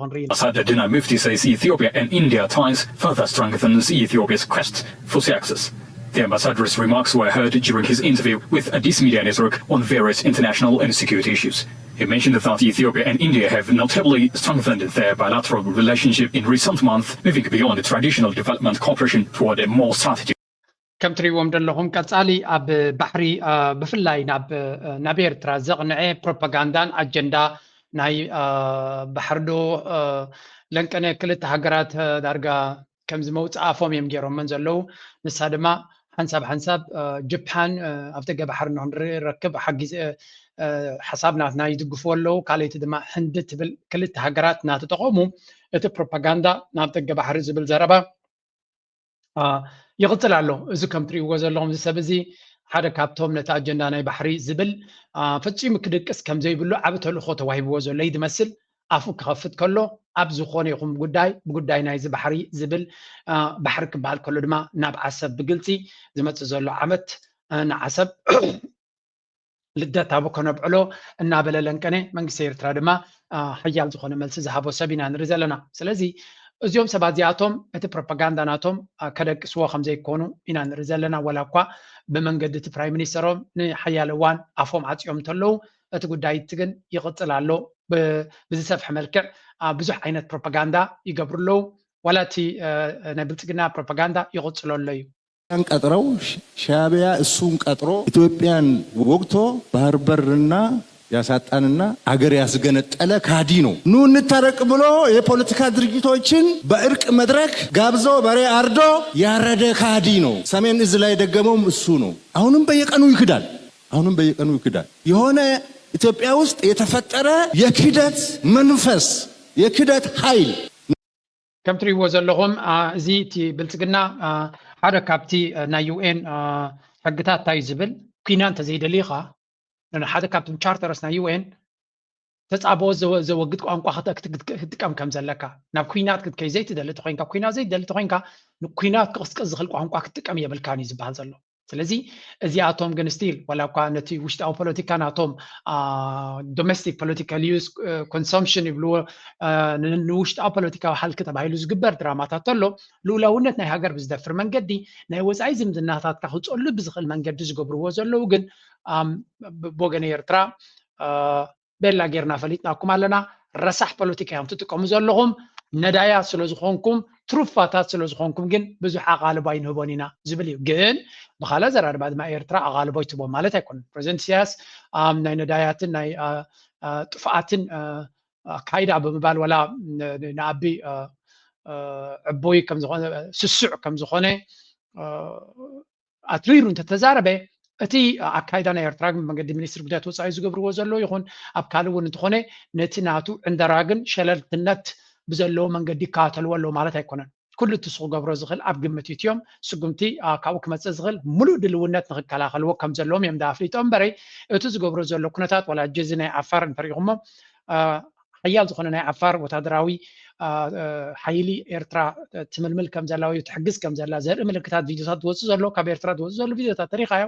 ክንርኢ ኢና። Ambassador Dina Mufti says Ethiopia and India ties further strengthens Ethiopia's quest for sea access. The ambassador's remarks were heard during his interview with Addis Media Network on various international and security issues. He mentioned that Ethiopia and India have notably strengthened their bilateral relationship in recent months, moving beyond traditional development cooperation toward a more strategic. ከም ትሪእዎም ዘለኹም ቀጻሊ ኣብ ባሕሪ ብፍላይ ናብ ኤርትራ ዘቕንዐ ፕሮፓጋንዳን ኣጀንዳ ናይ ባሕሪ ዶ ለንቀነ ክልተ ሃገራት ዳርጋ ከምዚ መውፅእ ኣፎም እዮም ገይሮመን ዘለዉ። ንሳ ድማ ሓንሳብ ሓንሳብ ጅፓን ኣብ ደገ ባሕሪ ንክንረክብ ሓጊዝ ሓሳብ ናትና ይድግፍዎ ኣለዉ። ካልኣይቲ ድማ ህንዲ ትብል ክልተ ሃገራት እናተጠቐሙ እቲ ፕሮፓጋንዳ ናብ ደገ ባሕሪ ዝብል ዘረባ ይቕፅል ኣሎ። እዚ ከም ትሪእዎ ዘለኹም እዚ ሰብ እዚ ሓደ ካብቶም ነቲ ኣጀንዳ ናይ ባሕሪ ዝብል ፈፂሙ ክድቅስ ከም ዘይብሉ ዓቢ ተልእኾ ተዋሂብዎ ዘሎ እዩ ዝመስል። ኣፉ ክኸፍት ከሎ ኣብ ዝኾነ ይኹን ጉዳይ ብጉዳይ ናይዚ ባሕሪ ዝብል ባሕሪ ክበሃል ከሎ ድማ ናብ ዓሰብ ብግልፂ ዝመፅእ ዘሎ ዓመት ንዓሰብ ልደት ኣብ ከነብዕሎ እናበለ ለንቀነ መንግስቲ ኤርትራ ድማ ሓያል ዝኾነ መልሲ ዝሃቦ ሰብ ኢና ንርኢ ዘለና። ስለዚ እዚኦም ሰባት እዚኣቶም እቲ ፕሮፓጋንዳ ናቶም ከደቅስዎ ከም ዘይኮኑ ኢና ንርኢ ዘለና። ወላ እኳ ብመንገዲ እቲ ፕራይም ሚኒስተሮም ንሓያለ እዋን ኣፎም ዓፅዮም እንተለዉ እቲ ጉዳይ እቲ ግን ይቕፅል ኣሎ። ብዝሰፍሐ መልክዕ ብዙሕ ዓይነት ፕሮፓጋንዳ ይገብሩ ኣለዉ። ዋላ እቲ ናይ ብልፅግና ፕሮፓጋንዳ ይቕፅሎ ኣሎ እዩ። ቀጥረው ሻቢያ እሱን ቀጥሮ ኢትዮጵያን ወግቶ ባህር በርና ያሳጣንና አገር ያስገነጠለ ካዲ ነው። ኑ እንታረቅ ብሎ የፖለቲካ ድርጅቶችን በእርቅ መድረክ ጋብዞ በሬ አርዶ ያረደ ካዲ ነው። ሰሜን እዝ ላይ ደገመውም እሱ ነው። አሁንም በየቀኑ ይክዳል። አሁንም በየቀኑ ይክዳል። የሆነ ኢትዮጵያ ውስጥ የተፈጠረ የክደት መንፈስ፣ የክደት ኃይል ከም ትሪእዎ ዘለኹም እዚ እቲ ብልፅግና ሓደ ካብቲ ናይ ዩኤን ሕግታት እንታይ ዝብል ኩና እንተዘይደሊኻ ሓደ ካብቶም ቻርተርስ ናይ ዩኤን ተፃብኦ ዘወግድ ቋንቋ ክትጥቀም ከም ዘለካ ናብ ኩናት ክትከይ ዘይትደሊ ተኮይንካ ኩናት ዘይትደሊ ተኮይንካ ንኩናት ክቕስቅስ ዝኽእል ቋንቋ ክትጥቀም የብልካን እዩ ዝበሃል ዘሎ። ስለዚ እዚኣቶም ግን ስቲል ዋላ እኳ ነቲ ውሽጣዊ ፖለቲካ ናቶም domestic political use consumption ይብልዎ ንውሽጣዊ ፖለቲካዊ ሃልኪ ተባሂሉ ዝግበር ድራማታት ተሎ ልኡላውነት ናይ ሃገር ብዝደፍር መንገዲ ናይ ወፃኢ ዝምድናታትካ ክፀሉ ብዝኽእል መንገዲ ዝገብርዎ ዘለዉ ግን ብወገነ ኤርትራ ቤላ ጌርና ፈሊጥናኩም ኣለና። ረሳሕ ፖለቲካ እዮም ትጥቀሙ ዘለኹም። ነዳያት ስለ ዝኾንኩም ትሩፋታት ስለ ዝኾንኩም ግን ብዙሕ ኣቓልቦ ኣይንህቦን ኢና ዝብል እዩ። ግን ብኻልእ ኣዘራርባ ድማ ኤርትራ ኣቓልቦ ኣይትህቦም ማለት ኣይኮነን። ፕሬዚደንት ኢሳያስ ናይ ነዳያትን ናይ ጥፍኣትን ኣካይዳ ብምባል ዋላ ንኣቢ ዕቡይ ከምዝኾነ ስሱዕ ከምዝኾነ ኣትሪሩ እንተተዛረበ እቲ ኣካይዳ ናይ ኤርትራ ግን ብመንገዲ ሚኒስትሪ ጉዳያት ወፃኢ ዝገብርዎ ዘለዉ ይኹን ኣብ ካልእ እውን እንተኾነ ነቲ ናቱ ዕንደራ ግን ሸለልትነት ብዘለዎ መንገዲ ይከታተልዎ ኣለዉ ማለት ኣይኮነን። ኩሉ እቲ ንሱ ክገብሮ ዝኽእል ኣብ ግምት ይእትዮም ስጉምቲ ካብኡ ክመፅእ ዝኽእል ሙሉእ ድልውነት ንክከላኸልዎ ከም ዘለዎም እዮም ኣፍሊጦም እምበረይ እቲ ዝገብሮ ዘሎ ኩነታት ዋላ ሕጂ እዚ ናይ ዓፋር እንተሪኢኹሞ ሓያል ዝኾነ ናይ ዓፋር ወታደራዊ ሓይሊ ኤርትራ ትምልምል ከም ዘላ ወይ ትሕግዝ ከም ዘላ ዘርኢ ምልክታት ቪድዮታት ዝወፅእ ዘሎ ካብ ኤርትራ ዝወፅእ ዘሎ ቪድዮታት ተሪኻዮ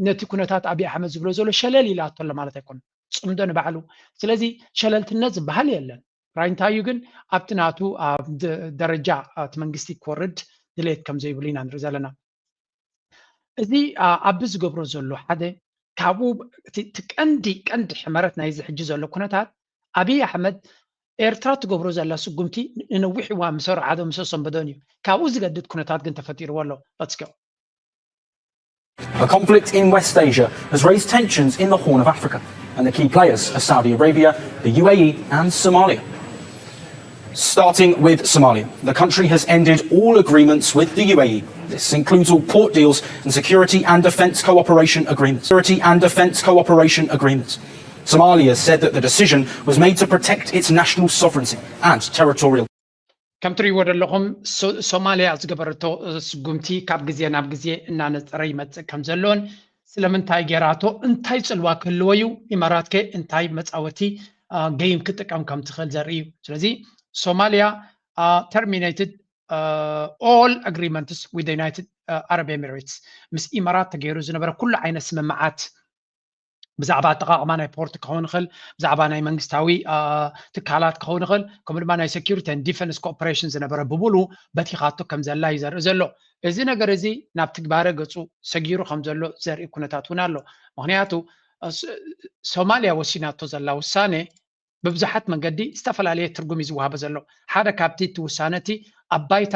ነቲ ኩነታት ኣብይ ኣሕመድ ዝብሎ ዘሎ ሸለል ኢላቶ ኣሎ ማለት ኣይኮነን። ፅምዶ ንባዕሉ ስለዚ ሸለልትነት ዝበሃል የለን። ራይ እንታይ እዩ ግን ኣብቲ ናቱ ደረጃ እቲ መንግስቲ ክወርድ ድሌት ከም ዘይብሉ ኢና ንርኢ ዘለና። እዚ ኣቢ ዝገብሮ ዘሎ ሓደ ካብኡ እቲ ቀንዲ ቀንዲ ሕመረት ናይዚ ሕጂ ዘሎ ኩነታት ኣብይ ኣሕመድ ኤርትራ ትገብሮ ዘላ ስጉምቲ ንነዊሕ እዋን ምሰረዓዶ ምሰሰንበዶን እዩ። ካብኡ ዝገድድ ኩነታት ግን ተፈጢርዎ ኣሎ። Let's go. The conflict in West Asia has raised tensions in the Horn of Africa, and the key players are Saudi Arabia, the U A E, and Somalia. Starting with Somalia, the country has ended all agreements with the U A E. This includes all port deals and security and defence cooperation agreements. Security and defence cooperation agreements. Somalia said that the decision was made to protect its national sovereignty and territorial. ከም ትሪእዎ ዘለኹም ሶማልያ ዝገበረቶ ስጉምቲ ካብ ግዜ ናብ ግዜ እናነፀረ ይመፅእ ከም ዘሎን ስለምንታይ ገይራቶ እንታይ ፅልዋ ክህልዎ እዩ ኢማራት ከ እንታይ መፃወቲ game ክጥቀም ከም ትኽእል ዘርኢ እዩ። ስለዚ ሶማልያ terminated all agreements with the United Arab Emirates ምስ ኢማራት ተገይሩ ዝነበረ ኩሉ ዓይነት ስምምዓት ብዛዕባ ኣጠቓቕማ ናይ ፖርት ክኸውን ይኽእል፣ ብዛዕባ ናይ መንግስታዊ ትካላት ክኸውን ይኽእል፣ ከምኡ ድማ ናይ security and defense cooperation ዝነበረ ብምሉ በቲኻቶ ከም ዘላ እዩ ዘርኢ ዘሎ። እዚ ነገር እዚ ናብ ትግባረ ገፁ ሰጊሩ ከም ዘሎ ዘርኢ ኩነታት እውን ኣሎ። ምክንያቱ ሶማልያ ወሲናቶ ዘላ ውሳኔ ብብዙሓት መንገዲ ዝተፈላለየ ትርጉም እዩ ዝወሃበ ዘሎ። ሓደ ካብቲ እቲ ውሳነ እቲ ኣብ ባይታ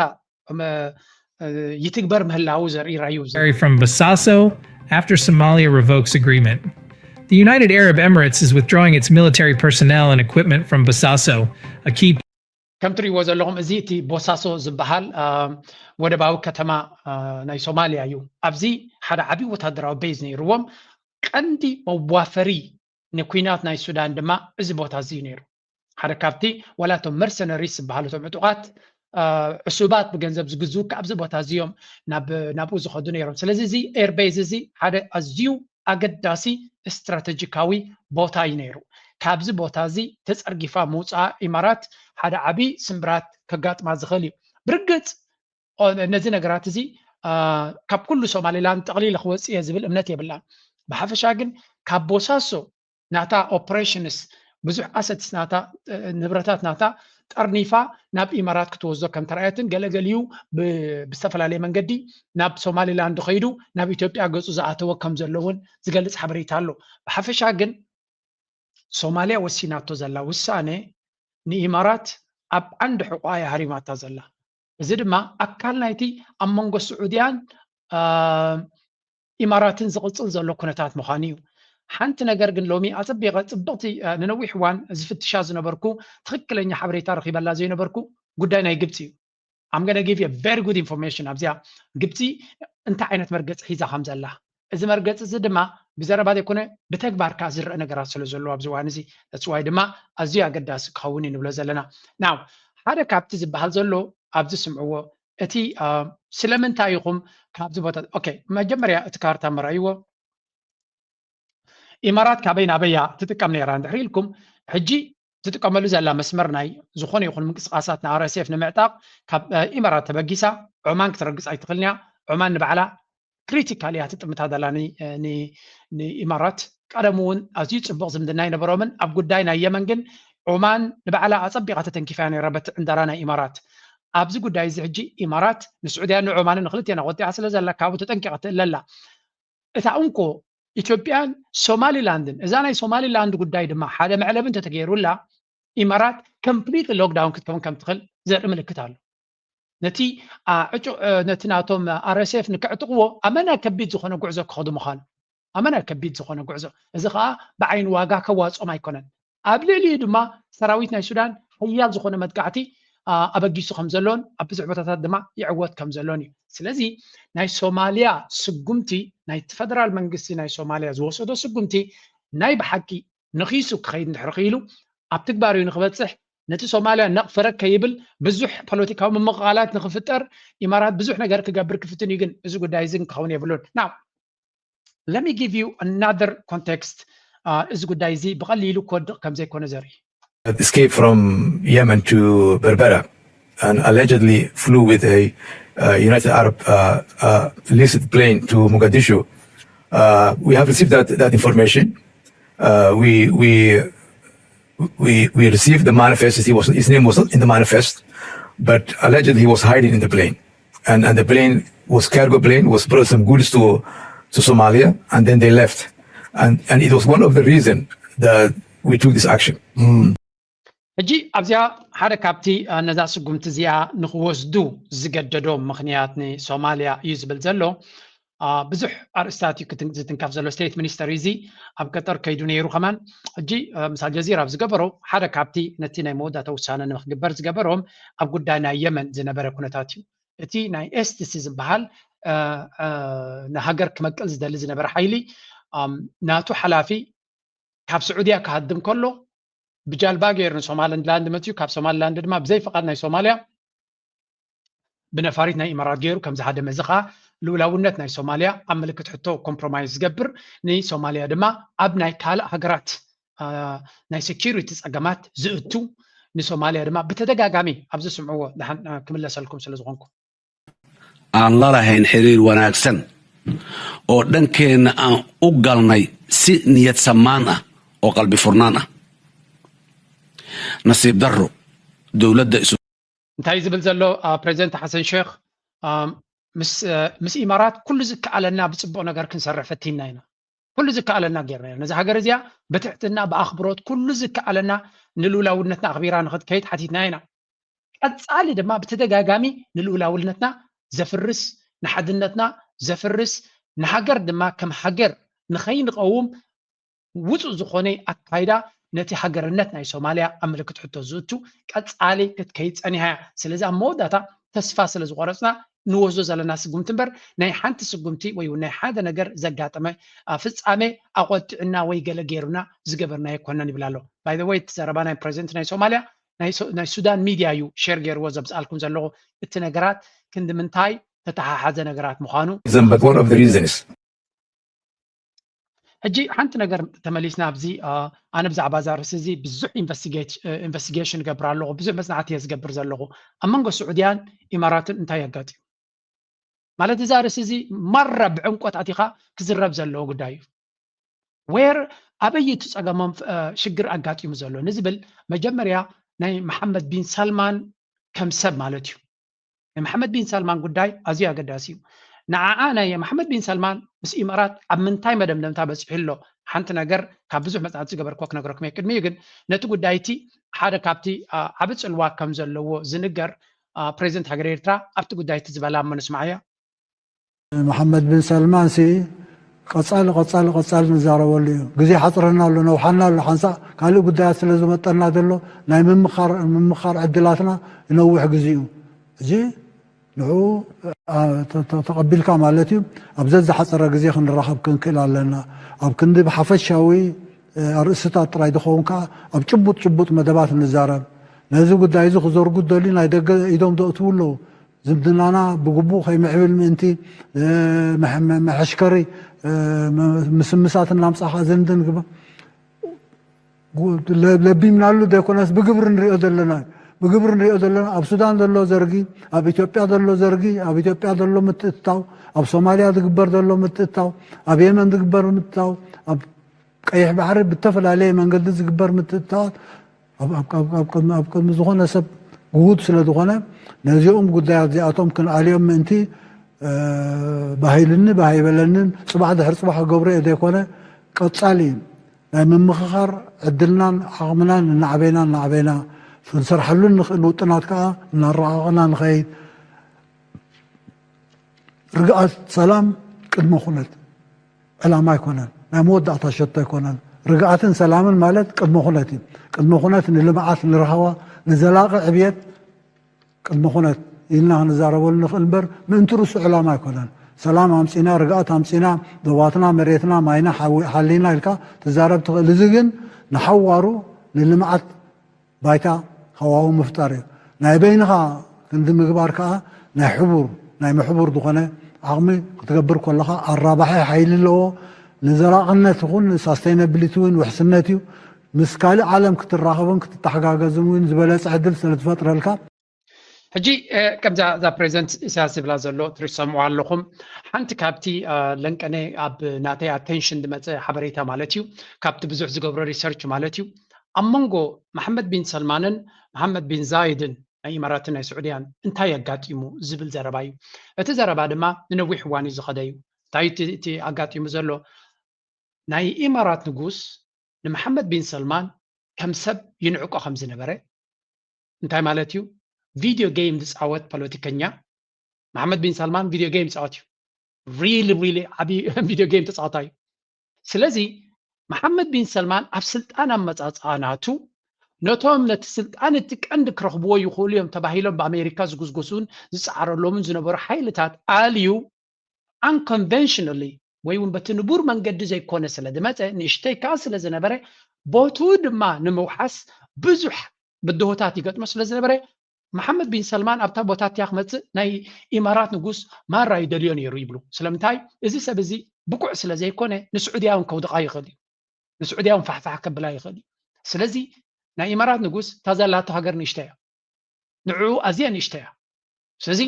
ይትግበር ምህላዉ ዘርኢ ራዩ። From Bosaso after Somalia revokes agreement. The United Arab Emirates is withdrawing its military personnel and equipment from Bosaso, a key ከም ትሪእዎ ዘለኹም እዚ እቲ ቦሳሶ ዝበሃል ወደባዊ ከተማ ናይ ሶማልያ እዩ። ኣብዚ ሓደ ዓብዪ ወታደራዊ ቤዝ ነይርዎም። ቀንዲ መዋፈሪ ንኩናት ናይ ሱዳን ድማ እዚ ቦታ እዚ እዩ ነይሩ። ሓደ ካብቲ ዋላ እቶም መርሰነሪስ ዝበሃሉ እቶም ዕጡቓት ዕሱባት ብገንዘብ ዝግዝኡ ኣብዚ ቦታ እዚ እዮም ናብኡ ዝኸዱ ነይሮም። ስለዚ እዚ ኤርቤዝ እዚ ሓደ ኣዝዩ ኣገዳሲ ስትራተጂካዊ ቦታ እዩ ነይሩ። ካብዚ ቦታ እዚ ተፀርጊፋ ምውፃኣ ኢማራት ሓደ ዓብዪ ስምብራት ከጋጥማ ዝኽእል እዩ። ብርግፅ ነዚ ነገራት እዚ ካብ ኩሉ ሶማሊላንድ ጠቕሊለ ክወፅእ እየ ዝብል እምነት የብላን። ብሓፈሻ ግን ካብ ቦሳሶ ናታ ኦፕሬሽንስ ብዙሕ ኣሰትስ ናታ ንብረታት ናታ ጠርኒፋ ናብ ኢማራት ክትወስዶ ከም ተራእየትን ገለገሊኡ ብዝተፈላለየ መንገዲ ናብ ሶማሊላንድ ከይዱ ናብ ኢትዮጵያ ገፁ ዝኣተወ ከም ዘሎ እውን ዝገልፅ ሓበሬታ ኣሎ። ብሓፈሻ ግን ሶማልያ ወሲናቶ ዘላ ውሳኔ ንኢማራት ኣብ ዓንዲ ሕቋ እያ ሃሪማታ ዘላ። እዚ ድማ ኣካል ናይቲ ኣብ መንጎ ስዑድያን ኢማራትን ዝቕፅል ዘሎ ኩነታት ምዃኑ እዩ። ሓንቲ ነገር ግን ሎሚ ኣፀቢቐ ፅብቕቲ ንነዊሕ እዋን ዝፍትሻ ዝነበርኩ ትኽክለኛ ሓበሬታ ረኺበላ ዘይነበርኩ ጉዳይ ናይ ግብፂ እዩ። I'm gonna give you very good information ኣብዚኣ ግብፂ እንታይ ዓይነት መርገፂ ሒዛ ከም ዘላ። እዚ መርገፂ እዚ ድማ ብዘረባ ዘይኮነ ብተግባር ከዓ ዝረአ ነገራት ስለ ዘሎ ኣብዚ እዋን እዚ እፅዋይ ድማ ኣዝዩ ኣገዳሲ ክኸውን እዩ ንብሎ ዘለና። ናው ሓደ ካብቲ ዝበሃል ዘሎ ኣብዚ ስምዕዎ እቲ ስለምንታይ ኢኹም ካብዚ ቦታ ኦኬ መጀመርያ እቲ ካርታ መርኣይዎ ኢማራት ካበይ ናበያ ትጥቀም ነይራ እንድሕር ኢልኩም ሕጂ ትጥቀመሉ ዘላ መስመር ናይ ዝኾነ ይኹን ምንቅስቃሳት ንኣርኤስኤፍ ንምዕጣቕ ካብ ኢማራት ተበጊሳ ዖማን ክትረግፅ ኣይትኽእልን እያ። ዖማን ንባዕላ ክሪቲካል እያ ትጥምታ ዘላ ንኢማራት። ቀደም እውን ኣዝዩ ፅቡቕ ዝምድና ኣይነበሮምን። ኣብ ጉዳይ ናይ የመን ግን ዖማን ንባዕላ ኣፀቢቓ ተተንኪፋ ነይራ በቲ ዕንደራ ናይ ኢማራት። ኣብዚ ጉዳይ እዚ ሕጂ ኢማራት ንስዑድያን ንዖማንን ንክልቴና ቆጢዓ ስለ ዘላ ካብኡ ተጠንቂቓ ትእለላ። እታ እንኮ ኢትዮጵያን ሶማሊላንድን እዛ ናይ ሶማሊላንድ ጉዳይ ድማ ሓደ መዕለቢ እንተተገይሩላ ኢማራት ኮምፕሊት ሎክዳውን ክትከውን ከም ትኽእል ዘርኢ ምልክት ኣሎ። ነቲ ዕጩ ነቲ ናቶም ኣርኤስኤፍ ንክዕጥቕዎ ኣመና ከቢድ ዝኾነ ጉዕዞ ክኸዱ ምዃኑ ኣመና ከቢድ ዝኾነ ጉዕዞ እዚ ከዓ ብዓይኒ ዋጋ ከዋፅኦም ኣይኮነን። ኣብ ልዕሊኡ ድማ ሰራዊት ናይ ሱዳን ሓያል ዝኾነ መጥቃዕቲ ኣበጊሱ ከም ዘሎን ኣብ ብዙሕ ቦታታት ድማ ይዕወት ከም ዘሎን እዩ። ስለዚ ናይ ሶማልያ ስጉምቲ ናይቲ ፈደራል መንግስቲ ናይ ሶማልያ ዝወሰዶ ስጉምቲ ናይ ብሓቂ ነኺሱ ክኸይድ እንድሕር ክኢሉ ኣብ ትግባር እዩ ንክበፅሕ ነቲ ሶማልያ ነቕፈረ ከይብል ብዙሕ ፖለቲካዊ ምምቕቓላት ንክፍጠር ኢማራት ብዙሕ ነገር ክገብር ክፍትን እዩ። ግን እዚ ጉዳይ እዚ ክኸውን የብሉን። Now let me give you another context. እዚ ጉዳይ እዚ ብቐሊሉ ክወድቕ ከም ዘይኮነ ዘርኢ escaped from Yemen to Berbera and allegedly flew with a uh, United Arab uh, uh, leased plane to Mogadishu. Uh, we have received that, that information. Uh, we, we, we, we received the manifest. He was, his name was not in the manifest, but allegedly he was hiding in the plane. And, and the plane was cargo plane, was brought some goods to, to Somalia, and then they left. And, and it was one of the reasons that we took this action. ሕጂ ኣብዚኣ ሓደ ካብቲ ነዛ ስጉምቲ እዚኣ ንክወስዱ ዝገደዶም ምኽንያት ንሶማልያ እዩ ዝብል ዘሎ ብዙሕ ኣርእስታት እዩ ዝትንከፍ ዘሎ። ስቴት ሚኒስተር እዚ ኣብ ቀጠር ከይዱ ነይሩ ከማን ሕጂ ምስ ኣልጀዚራ ኣብ ዝገበሮ ሓደ ካብቲ ነቲ ናይ መወዳእታ ውሳነ ንክግበር ዝገበሮም ኣብ ጉዳይ ናይ የመን ዝነበረ ኩነታት እዩ። እቲ ናይ ኤስቲሲ ዝበሃል ንሃገር ክመቅል ዝደሊ ዝነበረ ሓይሊ ናቱ ሓላፊ ካብ ስዑድያ ክሃድም ከሎ ብጃልባ ገይሩ ንሶማሊላንድ መፅዩ ካብ ሶማሊላንድ ድማ ብዘይ ፍቓድ ናይ ሶማልያ ብነፋሪት ናይ ኢማራት ገይሩ ከም ዝሃደመ እዚ ከዓ ልኡላውነት ናይ ሶማልያ ኣብ ምልክት ሕቶ ኮምፕሮማይዝ ዝገብር ንሶማልያ ድማ ኣብ ናይ ካልእ ሃገራት ናይ ሴኪሪቲ ፀገማት ዝእቱ ንሶማልያ ድማ ብተደጋጋሚ ኣብ ዝስምዕዎ ድሓን ክምለሰልኩም ስለ ዝኾንኩ aan la lahayn xiriir wanaagsan oo dhankeenna aan u galnay si niyad samaan ah oo qalbi furnaan ah. Nasiib darro, dowladda isu እንታይ ዝብል ዘሎ ፕሬዚደንት ሓሰን ሼክ፣ ምስ ኢማራት ኩሉ ዝከኣለና ብፅቡቕ ነገር ክንሰርሕ ፈቲና ኢና። ኩሉ ዝከኣለና ጌርና ኢና። ነዚ ሃገር እዚኣ ብትሕትና ብኣኽብሮት ኩሉ ዝከኣለና ንልኡላውነትና ኣኽቢራ ንክትከይድ ሓቲትና ኢና። ቀፃሊ ድማ ብተደጋጋሚ ንልኡላውነትና ዘፍርስ፣ ንሓድነትና ዘፍርስ፣ ንሃገር ድማ ከም ሃገር ንኸይንቐውም ውፁእ ዝኾነ ኣካይዳ ነቲ ሃገርነት ናይ ሶማልያ ኣብ ምልክት ሕቶ ዝእቱ ቀፃሊ ክትከይድ ፀኒሓ እያ። ስለዚ ኣብ መወዳእታ ተስፋ ስለ ዝቆረፅና ንወስዶ ዘለና ስጉምቲ እምበር ናይ ሓንቲ ስጉምቲ ወይ እውን ናይ ሓደ ነገር ዘጋጠመ ፍፃሜ ኣቆጢዕና ወይ ገለ ገይሩና ዝገበርና ኣይኮነን ይብል ኣሎ። By the way፣ እቲ ዘረባ ናይ ፕሬዚደንት ናይ ሶማልያ ናይ ሱዳን ሚድያ እዩ ሼር ገይርዎ ዘምፅኣልኩም ዘለኹ። እቲ ነገራት ክንዲ ምንታይ ተተሓሓዘ ነገራት ምዃኑ ሕጂ ሓንቲ ነገር ተመሊስና ኣብዚ ኣነ ብዛዕባ እዛ ርእሲ እዚ ብዙሕ ኢንቨስቲጌሽን እገብር ኣለኹ፣ ብዙሕ መፅናዕቲ እየ ዝገብር ዘለኹ። ኣብ መንጎ ስዑድያን ኢማራትን እንታይ ኣጋጢሙ ማለት እዛ ርእሲ እዚ ማራ ብዕምቆት ኣቲኻ ክዝረብ ዘለዎ ጉዳይ እዩ። ዌር ኣበይ እቲ ፀገሞም ሽግር ኣጋጢሙ ዘሎ ንዝብል መጀመርያ ናይ መሓመድ ቢን ሳልማን ከም ሰብ ማለት እዩ። ናይ መሓመድ ቢን ሳልማን ጉዳይ ኣዝዩ ኣገዳሲ እዩ። ንዓኣ ናይ መሓመድ ቢን ሳልማን ምስ ኢማራት ኣብ ምንታይ መደምደምታ በፂሑ ኣሎ ሓንቲ ነገር ካብ ብዙሕ መፅናዕቲ ዝገበርክዎ ክነግረኩም እየ። ቅድሚኡ ግን ነቲ ጉዳይ እቲ ሓደ ካብቲ ዓቢ ፅልዋ ከም ዘለዎ ዝንገር ፕሬዚደንት ሃገር ኤርትራ ኣብቲ ጉዳይ እቲ ዝበላ እሞ ንስማዓዮ። መሓመድ ቢን ሳልማን ሲ ቀፃሊ ቀፃሊ ቀፃሊ ንዛረበሉ እዩ። ግዜ ሓፅረና ኣሎ፣ ነውሓና ኣሎ። ሓንሳእ ካልእ ጉዳያት ስለ ዝመጠና ዘሎ ናይ ምምኻር ምምኻር ዕድላትና ይነውሕ ግዜ እዩ። ሕጂ ንዑ ተቐቢልካ ማለት እዩ። ኣብ ዘዝሓፀረ ግዜ ክንራኸብ ክንክእል ኣለና። ኣብ ክንዲ ብሓፈሻዊ ኣርእስታት ጥራይ ዝኸውን ከዓ ኣብ ጭቡጥ ጭቡጥ መደባት ንዛረብ። ነዚ ጉዳይ እዚ ክዘርጉ ዝደልዩ ናይ ደገ ኢዶም ዘእትዉ ኣለዉ። ዝምድናና ብግቡእ ከይምዕብል ምእንቲ መሐሽከሪ ምስምሳት እናምፃኻ ዝምድን ግባ ለቢምናሉ ዘይኮነስ ብግብሪ ንሪኦ ዘለና እዩ። ብግብሪ ንሪኦ ዘለና ኣብ ሱዳን ዘሎ ዘርጊ፣ ኣብ ኢትዮጵያ ዘሎ ዘርጊ፣ ኣብ ኢትዮጵያ ዘሎ ምትእትታው፣ ኣብ ሶማልያ ዝግበር ዘሎ ምትእትታው፣ ኣብ የመን ዝግበር ምትእትታው፣ ኣብ ቀይሕ ባሕሪ ብተፈላለየ መንገዲ ዝግበር ምትእትታዋት ኣብ ቅድሚ ዝኾነ ሰብ ግሁድ ስለ ዝኾነ ነዚኦም ጉዳያት እዚኣቶም ክንኣልዮም ምእንቲ ባሂልኒ ባሃይበለንን ፅባሕ ድሕሪ ፅባሕ ክገብሮ እየ ዘይኮነ ቀፃሊ ናይ ምምኽኻር ዕድልናን ዓቕምናን እናዕበይና እናዕበይና ክንሰርሐሉን ንኽእል ውጥናት ከዓ እናረቓቕና ንኸይድ። ርግኣት ሰላም ቅድመ ኩነት ዕላማ ኣይኮነን፣ ናይ መወዳእታ ሸቶ ኣይኮነን። ርግኣትን ሰላምን ማለት ቅድመ ኩነት እዩ። ቅድመ ኩነት ንልምዓት፣ ንረሃዋ፣ ንዘላቒ ዕብየት ቅድመ ኩነት ኢልና ክንዛረበሉ ንኽእል እምበር ምእንቲ ርእሱ ዕላማ ኣይኮነን። ሰላም ኣምፂና፣ ርግኣት ኣምፂና፣ ዞባትና፣ መሬትና፣ ማይና ሓሊና ኢልካ ትዛረብ ትኽእል። እዚ ግን ንሓዋሩ ንልምዓት ባይታ ሃዋሁ ምፍጣር እዩ። ናይ በይንኻ ክንዲ ምግባር ከዓ ናይ ሕቡር ናይ ምሕቡር ዝኾነ ዓቕሚ ክትገብር ከለኻ ኣራባሒ ሓይሊ ኣለዎ። ንዘላቕነት ይኹን ንሳስተይነብሊቲ እውን ውሕስነት እዩ። ምስ ካልእ ዓለም ክትራኸብን ክትተሓጋገዝን እውን ዝበለፀ ዕድል ስለ ዝፈጥረልካ ሕጂ ከምዛ እዛ ፕሬዚደንት ኢሳያስ ዝብላ ዘሎ ትሰምዑ ኣለኹም። ሓንቲ ካብቲ ለንቀነ ኣብ ናተይ ኣቴንሽን ዝመፀ ሓበሬታ ማለት እዩ፣ ካብቲ ብዙሕ ዝገብሮ ሪሰርች ማለት እዩ፣ ኣብ መንጎ መሓመድ ቢን ሰልማንን መሓመድ ቢን ዛይድን ናይ ኢማራትን ናይ ስዑድያን እንታይ ኣጋጢሙ ዝብል ዘረባ እዩ። እቲ ዘረባ ድማ ንነዊሕ እዋን እዩ ዝኸደ እዩ። እንታይ እቲ ኣጋጢሙ ዘሎ? ናይ ኢማራት ንጉስ ንመሓመድ ቢን ሰልማን ከም ሰብ ይንዕቆ ከም ዝነበረ እንታይ ማለት እዩ? ቪድዮ ጌም ዝፃወት ፖለቲከኛ መሓመድ ቢን ሰልማን ቪድዮ ጌም ይፃወት እዩ። ሪሊ ሪሊ ዓብዪ ቪድዮ ጌም ተፃዋታይ እዩ። ስለዚ መሓመድ ቢን ሰልማን ኣብ ስልጣን ኣመፃፅኣ ናቱ ነቶም ነቲ ስልጣን እቲ ቀንዲ ክረኽብዎ ይኽእሉ እዮም ተባሂሎም ብኣሜሪካ ዝጉስጎሱን ዝፀዓረሎምን ዝነበሩ ሓይልታት ኣልዩ unconventionally ወይ እውን በቲ ንቡር መንገዲ ዘይኮነ ስለ ዝመፀ ንእሽተይ ከዓ ስለ ዝነበረ ቦትኡ ድማ ንምውሓስ ብዙሕ ብድሆታት ይገጥሞ ስለ ዝነበረ መሓመድ ቢን ሰልማን ኣብታ ቦታ እቲኣ ክመፅእ ናይ ኢማራት ንጉስ ማራ ይደልዮ ነይሩ ይብሉ። ስለምንታይ? እዚ ሰብ እዚ ብቁዕ ስለ ዘይኮነ ንስዑድያ እውን ከውድቓ ይኽእል እዩ። ንስዑድያ እውን ፋሕፋሕ ከብላ ይኽእል እዩ። ስለዚ ናይ ኢማራት ንጉስ እታ ዘላቶ ሃገር ንእሽተይ እያ። ንዕኡ ኣዝያ ንእሽተይ እያ። ስለዚ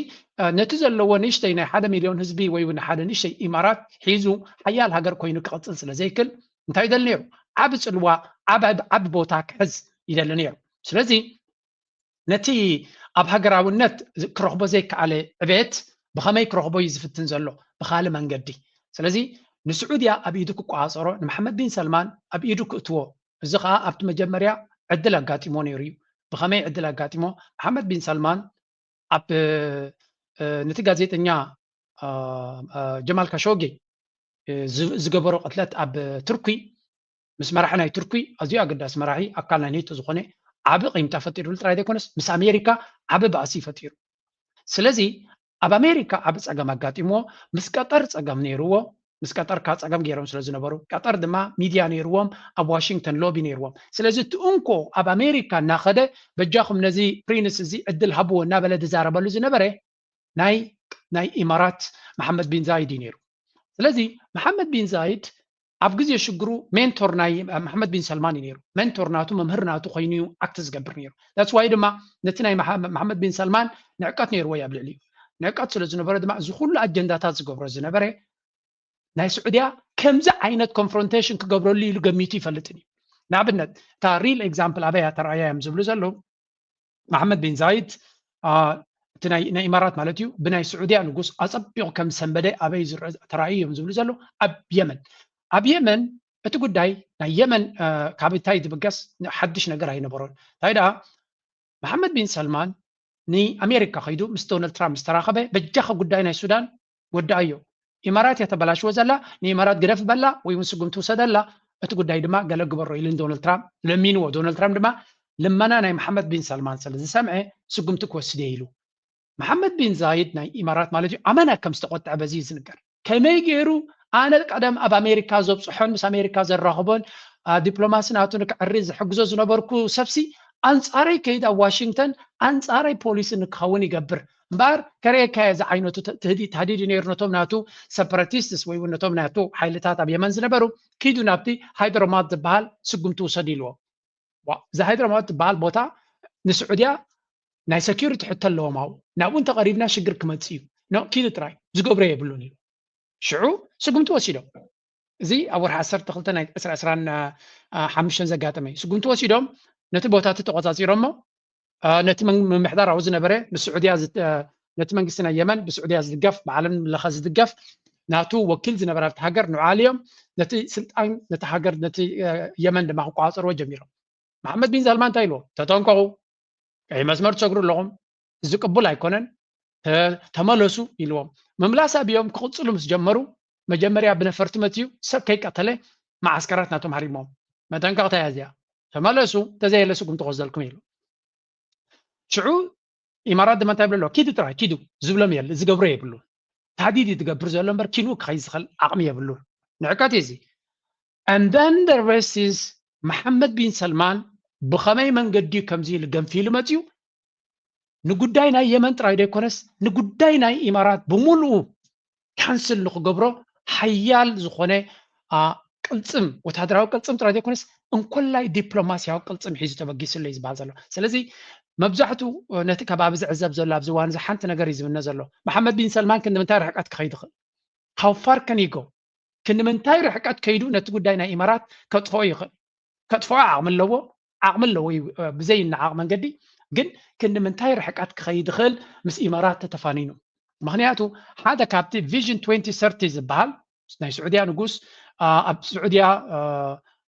ነቲ ዘለዎ ንእሽተይ ናይ ሓደ ሚልዮን ህዝቢ ወይ እውን ሓደ ንእሽተይ ኢማራት ሒዙ ሓያል ሃገር ኮይኑ ክቐፅል ስለ ዘይክል እንታይ ይደሊ ነይሩ? ዓቢ ፅልዋ፣ ዓቢ ቦታ ክሕዝ ይደሊ ነይሩ። ስለዚ ነቲ ኣብ ሃገራውነት ክረኽቦ ዘይከኣለ ዕቤት ብኸመይ ክረኽቦ እዩ ዝፍትን ዘሎ? ብኻልእ መንገዲ። ስለዚ ንስዑድያ ኣብ ኢዱ ክቆፃፀሮ፣ ንመሓመድ ቢን ሰልማን ኣብ ኢዱ ክእትዎ፣ እዚ ከዓ ኣብቲ መጀመርያ ዕድል ኣጋጢሞ ነይሩ እዩ። ብኸመይ ዕድል ኣጋጢሞ? መሓመድ ቢን ሰልማን ኣብ ነቲ ጋዜጠኛ ጀማል ካሾጌ ዝገበሮ ቅትለት ኣብ ቱርኪ ምስ መራሒ ናይ ቱርኪ ኣዝዩ ኣገዳሲ መራሒ ኣካል ናይ ኔቶ ዝኾነ ዓቢ ቂምታ ፈጢሩሉ ጥራይ ዘይኮነስ ምስ ኣሜሪካ ዓቢ ባእሲ ፈጢሩ። ስለዚ ኣብ ኣሜሪካ ዓቢ ጸገም ኣጋጢምዎ፣ ምስ ቀጠር ጸገም ነይርዎ። ምስ ቀጠር ካብ ጸገም ገይሮም ስለ ዝነበሩ፣ ቀጠር ድማ ሚድያ ነይርዎም፣ ኣብ ዋሽንግተን ሎቢ ነይርዎም። ስለዚ እቲ እንኮ ኣብ ኣሜሪካ እናኸደ በጃኹም ነዚ ፕሪንስ እዚ ዕድል ሃብዎ እናበለ ዝዛረበሉ ዝነበረ ናይ ናይ ኢማራት መሓመድ ቢን ዛይድ እዩ ነይሩ። ስለዚ መሓመድ ቢን ዛይድ ኣብ ግዜ ሽግሩ ሜንቶር ናይ መሓመድ ቢን ሰልማን እዩ ነይሩ። ሜንቶር ናቱ፣ መምህር ናቱ ኮይኑ እዩ ኣክት ዝገብር ነይሩ። ዳትስ ዋይ ድማ ነቲ ናይ መሓመድ ቢን ሰልማን ንዕቀት ነይርዎ እዩ ኣብ ልዕሊኡ። ንዕቀት ስለ ዝነበረ ድማ እዚ ኩሉ ኣጀንዳታት ዝገብሮ ዝነበረ ናይ ስዑድያ ከምዚ ዓይነት ኮንፍሮንቴሽን ክገብረሉ ኢሉ ገሚቱ ይፈልጥን እዩ። ንኣብነት እታ ሪል ኤግዛምፕል ኣበያ ተረኣያ እዮም ዝብሉ ዘለዉ መሓመድ ቢን ዛይድ እቲ ናይ ኢማራት ማለት እዩ ብናይ ስዑድያ ንጉስ ኣፀቢቑ ከም ሰንበደ ኣበይ ዝረአ ተራእዩ እዮም ዝብሉ ዘለዉ ኣብ የመን። ኣብ የመን እቲ ጉዳይ ናይ የመን ካብ እንታይ ዝብገስ ሓድሽ ነገር ኣይነበሮን። እንታይ ደኣ መሓመድ ቢን ሰልማን ንኣሜሪካ ከይዱ ምስ ዶናልድ ትራምፕ ዝተራኸበ በጃኻ ጉዳይ ናይ ሱዳን ወዳኣዮ። ኢማራት እያ ተበላሽዎ ዘላ፣ ንኢማራት ግደፍ በላ ወይ እውን ስጉምቲ ውሰደላ፣ እቲ ጉዳይ ድማ ገለ ግበሮ ኢሉ ንዶናልድ ትራምፕ ለሚንዎ። ዶናልድ ትራምፕ ድማ ልመና ናይ መሓመድ ቢን ሰልማን ስለ ዝሰምዐ ስጉምቲ ክወስድ እየ ኢሉ። መሓመድ ቢን ዛይድ ናይ ኢማራት ማለት እዩ ኣመና ከም ዝተቆጥዐ በዚ እዩ ዝንገር። ከመይ ገይሩ ኣነ ቀደም ኣብ ኣሜሪካ ዘብፅሖን ምስ ኣሜሪካ ዘራኽቦን ዲፕሎማሲ ናቱ ንክዕሪ ዝሕግዞ ዝነበርኩ ሰብሲ ኣንፃረይ ከይድ ኣብ ዋሽንግተን ኣንፃረይ ፖሊሲ ንክኸውን ይገብር እምበኣር ከርእየካየ ዝዓይነቱ ተህዲድ ነይሩ ነቶም ናቱ ሰፐረቲስትስ ወይ እውን ነቶም ናቱ ሓይልታት ኣብ የመን ዝነበሩ ኪዱ ናብቲ ሃይድሮማት ዝበሃል ስጉምቲ ውሰድ ኢልዎ። እዚ ሃይድሮማት ዝበሃል ቦታ ንስዑድያ ናይ ሰኪሪቲ ሕቶ ኣለዎም ኣብኡ። ናብኡ እንተቐሪብና ሽግር ክመፅእ እዩ። ኖ ኪዱ ጥራይ ዝገብሮ የብሉን ኢሉ። ሽዑ ስጉምቲ ወሲዶም። እዚ ኣብ ወርሒ ዓሰርተ ክልተ ናይ ዕስራ ዕስራን ሓሙሽተን ዘጋጠመ እዩ። ስጉምቲ ወሲዶም ነቲ ቦታ እቲ ተቆፃፂሮሞ ነቲ ምምሕዳር ኣብኡ ዝነበረ ብስዑድያ ነቲ መንግስቲ ናይ የመን ብስዑድያ ዝድገፍ ብዓለም ለኸ ዝድገፍ ናቱ ወኪል ዝነበረ ኣብቲ ሃገር ንዑ ኣልዮም ነቲ ስልጣን ነቲ ሃገር ነቲ የመን ድማ ክቆፃፀርዎ ጀሚሮም። መሓመድ ቢን ሳልማን እንታይ ኢልዎ? ተጠንቀቑ፣ ቀይ መስመር ትሰግሩ ኣለኹም፣ እዚ ቅቡል ኣይኮነን፣ ተመለሱ ኢልዎም። ምምላስ ኣብዮም ክቕፅሉ ምስ ጀመሩ መጀመርያ ብነፈርቲ መትዩ ሰብ ከይቀተለ መዓስከራት ናቶም ሃሪሞም። መጠንቀቕታ እያ እዚኣ። ተመለሱ፣ እንተዘየለ ስጉምቲ ክወስደልኩም ኢሉ። ሽዑ ኢማራት ድማ እንታይ ይብሉ ኣለዎ? ኪዱ ጥራይ ኪዱ ዝብሎም የለ ዝገብሮ የብሉን። ታህዲድ እዩ ዝገብር ዘሎ እምበር ኪንኡ ክኸይድ ዝኽእል ዓቕሚ የብሉን። ንዕቀት እዩ እዚ። And then the rest is መሓመድ ቢን ሰልማን ብኸመይ መንገዲ እዩ ከምዚ ኢሉ ገንፊሉ መፅዩ ንጉዳይ ናይ የመን ጥራይ ዘይኮነስ ንጉዳይ ናይ ኢማራት ብምሉኡ ካንስል ንክገብሮ ሓያል ዝኾነ ቅልፅም ወታደራዊ ቅልፅም ጥራይ ዘይኮነስ እንኮላይ ዲፕሎማሲያዊ ቅልፅም ሒዙ ተበጊሱ ኣሎ እዩ ዝበሃል ዘሎ። ስለዚ መብዛሕቱ ነቲ ከባቢ ዝዕዘብ ዘሎ ኣብዚ እዋን እዚ ሓንቲ ነገር እዩ ዝምነ ዘሎ። መሓመድ ቢን ሰልማን ክንዲ ምንታይ ርሕቀት ክኸይድ ይኽእል? How far can he go? ክንዲ ምንታይ ርሕቀት ከይዱ ነቲ ጉዳይ ናይ ኢማራት ከጥፍኦ ይኽእል? ከጥፍኦ ዓቕሚ ኣለዎ፣ ዓቕሚ ኣለዎ እዩ ብዘይነዓቕ መንገዲ። ግን ክንዲ ምንታይ ርሕቀት ክኸይድ ይኽእል ምስ ኢማራት ተተፋኒኑ? ምኽንያቱ ሓደ ካብቲ ቪዥን ትወንቲ ሰርቲ ዝበሃል ናይ ስዑድያ ንጉስ ኣብ ስዑድያ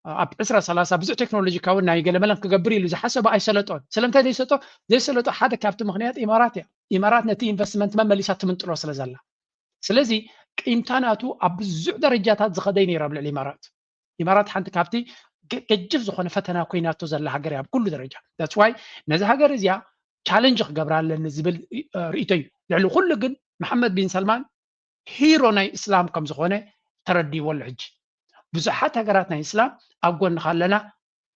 ኣብ ዕስራ ሰላሳ ብዙሕ ቴክኖሎጂካዊ ናይ ገለመለን ክገብር ኢሉ ዝሓሰቦ ኣይሰለጦን። ስለምንታይ ዘይሰጦ ዘይሰለጦ ሓደ ካብቲ ምኽንያት ኢማራት እያ። ኢማራት ነቲ ኢንቨስትመንት መመሊሳ ትምንጥሎ ስለ ዘላ። ስለዚ ቂምታ ናቱ ኣብ ብዙሕ ደረጃታት ዝኸደ እዩ ነይሩ ኣብ ልዕሊ ኢማራት። ኢማራት ሓንቲ ካብቲ ገጅፍ ዝኾነ ፈተና ኮይናቶ ዘላ ሃገር እያ ኣብ ኩሉ ደረጃ። That's why ነዚ ሃገር እዚኣ ቻለንጅ ክገብራ ኣለኒ ዝብል ርእቶ እዩ። ልዕሊ ኩሉ ግን መሓመድ ቢን ሰልማን ሂሮ ናይ እስላም ከም ዝኾነ ተረዲእዎ ኣሎ። ሕጂ ብዙሓት ሃገራት ናይ እስላም ኣብ ጎንኻ ኣለና፣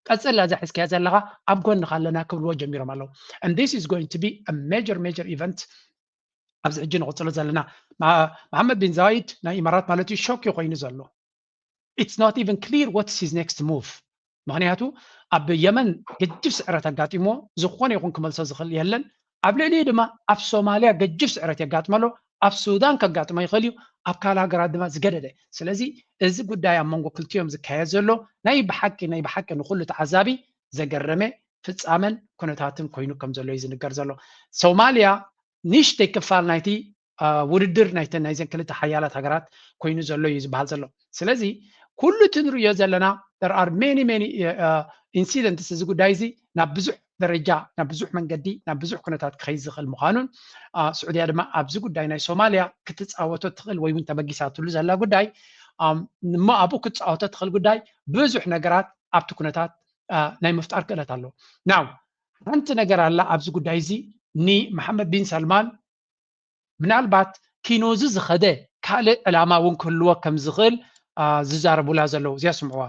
ቀፅላ እዛ ሒዝካያ ዘለኻ ኣብ ጎንኻ ኣለና ክብልዎ ጀሚሮም ኣለዉ። And this is going to be a major major event ኣብዚ ሕጂ ንቕፅሎ ዘለና። መሓመድ ቢን ዛይድ ናይ ኢማራት ማለት እዩ ሾክ ኮይኑ ዘሎ። It's not even clear what's his next move። ምኽንያቱ ኣብ የመን ገጅፍ ስዕረት ኣጋጢሞ ዝኾነ ይኹን ክመልሶ ዝኽእል የለን። ኣብ ልዕሊኡ ድማ ኣብ ሶማልያ ገጅፍ ስዕረት የጋጥመ ኣሎ። ኣብ ሱዳን ከጋጥሞ ይኽእል እዩ፣ ኣብ ካልእ ሃገራት ድማ ዝገደደ። ስለዚ እዚ ጉዳይ ኣብ መንጎ ክልቲኦም ዝካየድ ዘሎ ናይ ብሓቂ ናይ ብሓቂ ንኹሉ ተዓዛቢ ዘገረመ ፍጻመን ኩነታትን ኮይኑ ከም ዘሎ እዩ ዝንገር ዘሎ። ሶማልያ ንእሽተይ ክፋል ናይቲ ውድድር ናይተን ናይዘን ክልተ ሓያላት ሃገራት ኮይኑ ዘሎ እዩ ዝበሃል ዘሎ። ስለዚ ኩሉ እቲ ንርእዮ ዘለና there are many many incidents፣ እዚ ጉዳይ እዚ ናብ ብዙሕ ደረጃ ናብ ብዙሕ መንገዲ ናብ ብዙሕ ኩነታት ክኸይድ ዝኽእል ምዃኑን ስዑድያ ድማ ኣብዚ ጉዳይ ናይ ሶማልያ ክትፃወቶ ትኽእል ወይ እውን ተበጊሳትሉ ዘላ ጉዳይ እሞ ኣብኡ ክትፃወቶ ትኽእል ጉዳይ ብዙሕ ነገራት ኣብቲ ኩነታት ናይ ምፍጣር ክእለት ኣለዎ። ናው ሓንቲ ነገር ኣላ ኣብዚ ጉዳይ እዚ ንመሓመድ ቢን ሰልማን ምናልባት ኪኖዚ ዝኸደ ካልእ ዕላማ እውን ክህልዎ ከም ዝኽእል ዝዛረቡላ ዘለዉ እዚኣ ስምዕዋ።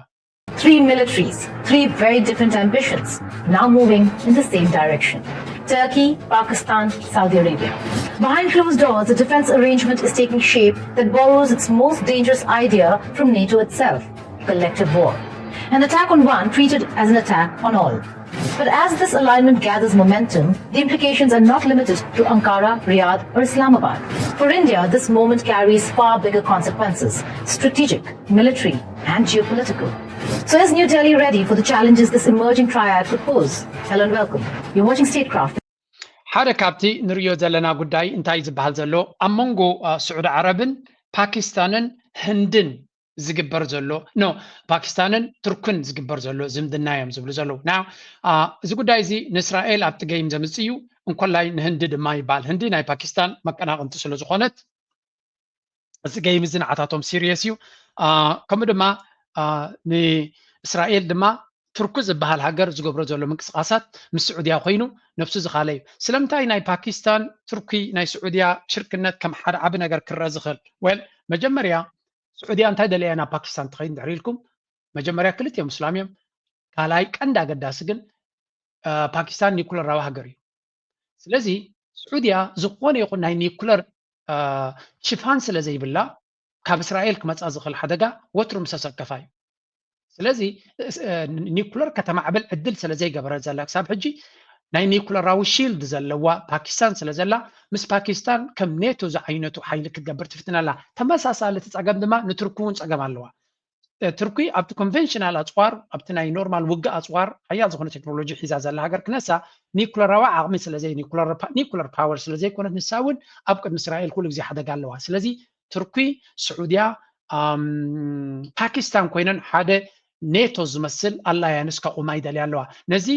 Three militaries, three very different ambitions, now moving in the same direction. Turkey, Pakistan, Saudi Arabia. Behind closed doors, a defense arrangement is taking shape that borrows its most dangerous idea from NATO itself, collective war. An attack on one treated as an attack on all. But as this alignment gathers momentum, the implications are not limited to Ankara, Riyadh, or Islamabad. For India, this moment carries far bigger consequences, strategic, military, and geopolitical. So is New Delhi ready for the challenges this emerging triad could pose? Hello and welcome. You're watching Statecraft. ሓደ ካብቲ ንርእዮ ዘለና ጉዳይ እንታይ ዝበሃል ዘሎ ኣብ መንጎ ስዑዲ ዓረብን ፓኪስታንን ህንድን ዝግበር ዘሎ ኖ ፓኪስታንን ቱርክን ዝግበር ዘሎ ዝምድና እዮም ዝብሉ ዘለዉ። ና እዚ ጉዳይ እዚ ንእስራኤል ኣብቲ ገይም ዘምፅእ እዩ፣ እንኮላይ ንህንዲ ድማ ይበሃል። ህንዲ ናይ ፓኪስታን መቀናቕንቲ ስለ ዝኾነት እዚ ገይም እዚ ንዓታቶም ሲሪየስ እዩ። ከምኡ ድማ ንእስራኤል ድማ ቱርኪ ዝበሃል ሃገር ዝገብሮ ዘሎ ምንቅስቃሳት ምስ ስዑድያ ኮይኑ ነብሱ ዝኻለ እዩ። ስለምንታይ ናይ ፓኪስታን ቱርኪ ናይ ስዑድያ ሽርክነት ከም ሓደ ዓቢ ነገር ክረአ ዝኽእል? ወል መጀመርያ ስዑድያ እንታይ ደለያ ናብ ፓኪስታን ትኸይድ እንድሕር ኢልኩም መጀመርያ ክልቲኦም እስላም እዮም። ካልኣይ ቀንዲ ኣገዳሲ ግን ፓኪስታን ኒኩለራዊ ሃገር እዩ። ስለዚ ስዑድያ ዝኾነ ይኹን ናይ ኒኩለር ሽፋን ስለ ዘይብላ ካብ እስራኤል ክመፃ ዝኽእል ሓደጋ ወትሩ ምሰ ሰከፋ እዩ። ስለዚ ኒኩለር ከተማዕብል ዕድል ስለ ዘይገበረት ዘላ ክሳብ ሕጂ ናይ ኒኩለራዊ ሺልድ ዘለዋ ፓኪስታን ስለ ዘላ ምስ ፓኪስታን ከም ኔቶ ዝዓይነቱ ሓይሊ ክትገብር ትፍትን ኣላ። ተመሳሳሊ እቲ ፀገም ድማ ንቱርኪ እውን ፀገም ኣለዋ። ቱርኪ ኣብቲ ኮንቨንሽናል ኣፅዋር ኣብቲ ናይ ኖርማል ውግእ ኣፅዋር ሓያል ዝኾነ ቴክኖሎጂ ሒዛ ዘላ ሃገር ክነሳ ኒኩለራዊ ዓቕሚ ስለዘይ ኒኩለር ፓወር ስለዘይኮነት ንሳ እውን ኣብ ቅድሚ እስራኤል ኩሉ ግዜ ሓደጋ ኣለዋ። ስለዚ ቱርኪ ስዑድያ ፓኪስታን ኮይነን ሓደ ኔቶ ዝመስል ኣላያንስ ከቑማ ይደልያ ኣለዋ። ነዚ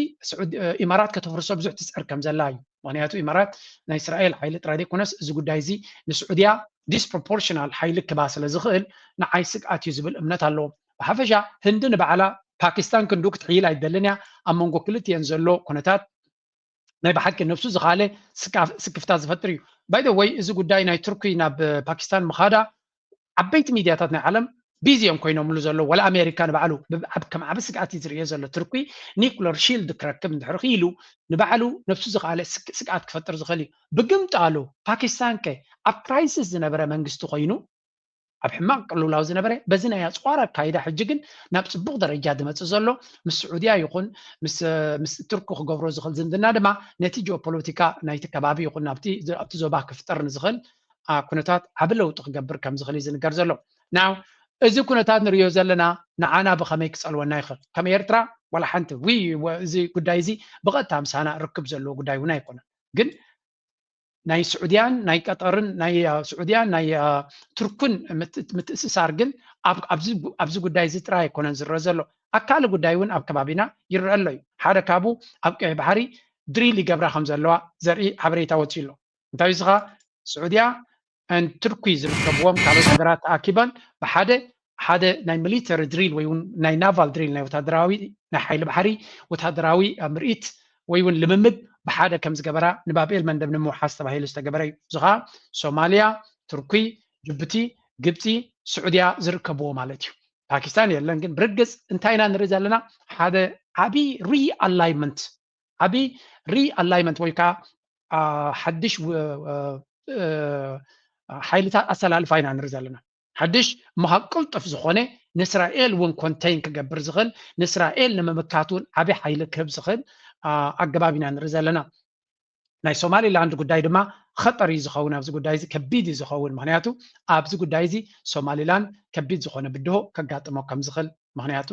ኢማራት ከተፍርሶ ብዙሕ ትፅዕር ከም ዘላ እዩ። ምክንያቱ ኢማራት ናይ እስራኤል ሓይሊ ጥራይ ዘይኮነስ እዚ ጉዳይ እዚ ንስዑድያ ዲስፕሮፖርሽናል ሓይሊ ክባ ስለ ዝኽእል ንዓይ ስግኣት እዩ ዝብል እምነት ኣለዎም። ብሓፈሻ ህንዲ ንባዕላ ፓኪስታን ክንዱ ክትሕይል ኣይደልን እያ። ኣብ መንጎ ክልቲኤን ዘሎ ኩነታት ናይ ብሓቂ ነብሱ ዝኻለ ስክፍታ ዝፈጥር እዩ። ባይ ወይ እዚ ጉዳይ ናይ ቱርኪ ናብ ፓኪስታን ምኻዳ ዓበይቲ ሚድያታት ናይ ዓለም ቢዚ እዮም ኮይኖምሉ ዘለዉ። ወላ ኣሜሪካ ንባዕሉ ከም ዓቢ ስግኣት እዩ ዝርእዮ ዘሎ። ቱርኪ ኒኩለር ሺልድ ክረክብ እንድሕር ክኢሉ ንባዕሉ ነብሱ ዝኻለ ስግኣት ክፈጥር ዝኽእል እዩ። ብግምጣሉ ፓኪስታን ከ ኣብ ክራይሲስ ዝነበረ መንግስቲ ኮይኑ ኣብ ሕማቕ ቅልውላው ዝነበረ በዚ ናይ ኣፅዋር ኣካይዳ ሕጂ ግን ናብ ፅቡቕ ደረጃ ዝመፅእ ዘሎ ምስ ስዑድያ ይኹን ምስ ቱርኪ ክገብሮ ዝኽእል ዝምድና ድማ ነቲ ጂኦፖለቲካ ናይቲ ከባቢ ይኹን ኣብቲ ዞባ ክፍጠር ንዝኽእል ኩነታት ዓቢ ለውጢ ክገብር ከም ዝኽእል እዩ ዝንገር ዘሎ። ናው እዚ ኩነታት ንሪኦ ዘለና ንዓና ብኸመይ ክጸልወና ይኽእል? ከም ኤርትራ ዋላ ሓንቲ ዊ እዚ ጉዳይ እዚ ብቐጥታ ምሳና ርክብ ዘለዎ ጉዳይ እውን ኣይኮነን። ግን ናይ ስዑድያን ናይ ቀጠርን ናይ ስዑድያን ናይ ቱርክን ምትእስሳር ግን ኣብዚ ጉዳይ እዚ ጥራይ ኣይኮነን ዝረአ ዘሎ። ኣካል ጉዳይ እውን ኣብ ከባቢና ይረአ ኣሎ እዩ። ሓደ ካብኡ ኣብ ቀይ ባሕሪ ድሪል ይገብራ ከም ዘለዋ ዘርኢ ሓበሬታ ወፂኡ ኣሎ። እንታይ እዚ ኸዓ ስዑድያ ን ቱርኪ ዝርከብዎም ካልኦት ሃገራት ተኣኪበን ብሓደ ሓደ ናይ ሚሊተሪ ድሪል ወይ እውን ናይ ናቫል ድሪል ናይ ወታደራዊ ናይ ሓይሊ ባሕሪ ወታደራዊ ምርኢት ወይ እውን ልምምድ ብሓደ ከም ዝገበራ ንባብኤል መንደብ ንምውሓስ ተባሂሉ ዝተገበረ እዩ። እዚ ኸዓ ሶማልያ፣ ቱርኪ፣ ጅቡቲ፣ ግብፂ፣ ስዑድያ ዝርከብዎ ማለት እዩ። ፓኪስታን የለን። ግን ብርግፅ እንታይ ኢና ንርኢ ዘለና? ሓደ ዓብዪ ሪኣላይመንት ዓብዪ ሪኣላይመንት ወይ ከዓ ሓድሽ ሓይልታት ኣሰላልፋ ኢና ንርኢ ዘለና። ሓድሽ ምሃብ ቅልጡፍ ዝኾነ ንእስራኤል እውን ኮንቴን ክገብር ዝኽእል ንእስራኤል ንምምካት እውን ዓብዪ ሓይሊ ክህብ ዝኽእል ኣገባብ ኢና ንርኢ ዘለና። ናይ ሶማሊላንድ ጉዳይ ድማ ኸጠር እዩ ዝኸውን። ኣብዚ ጉዳይ እዚ ከቢድ እዩ ዝኸውን። ምክንያቱ ኣብዚ ጉዳይ እዚ ሶማሊላንድ ከቢድ ዝኾነ ብድሆ ከጋጥሞ ከም ዝኽእል፣ ምክንያቱ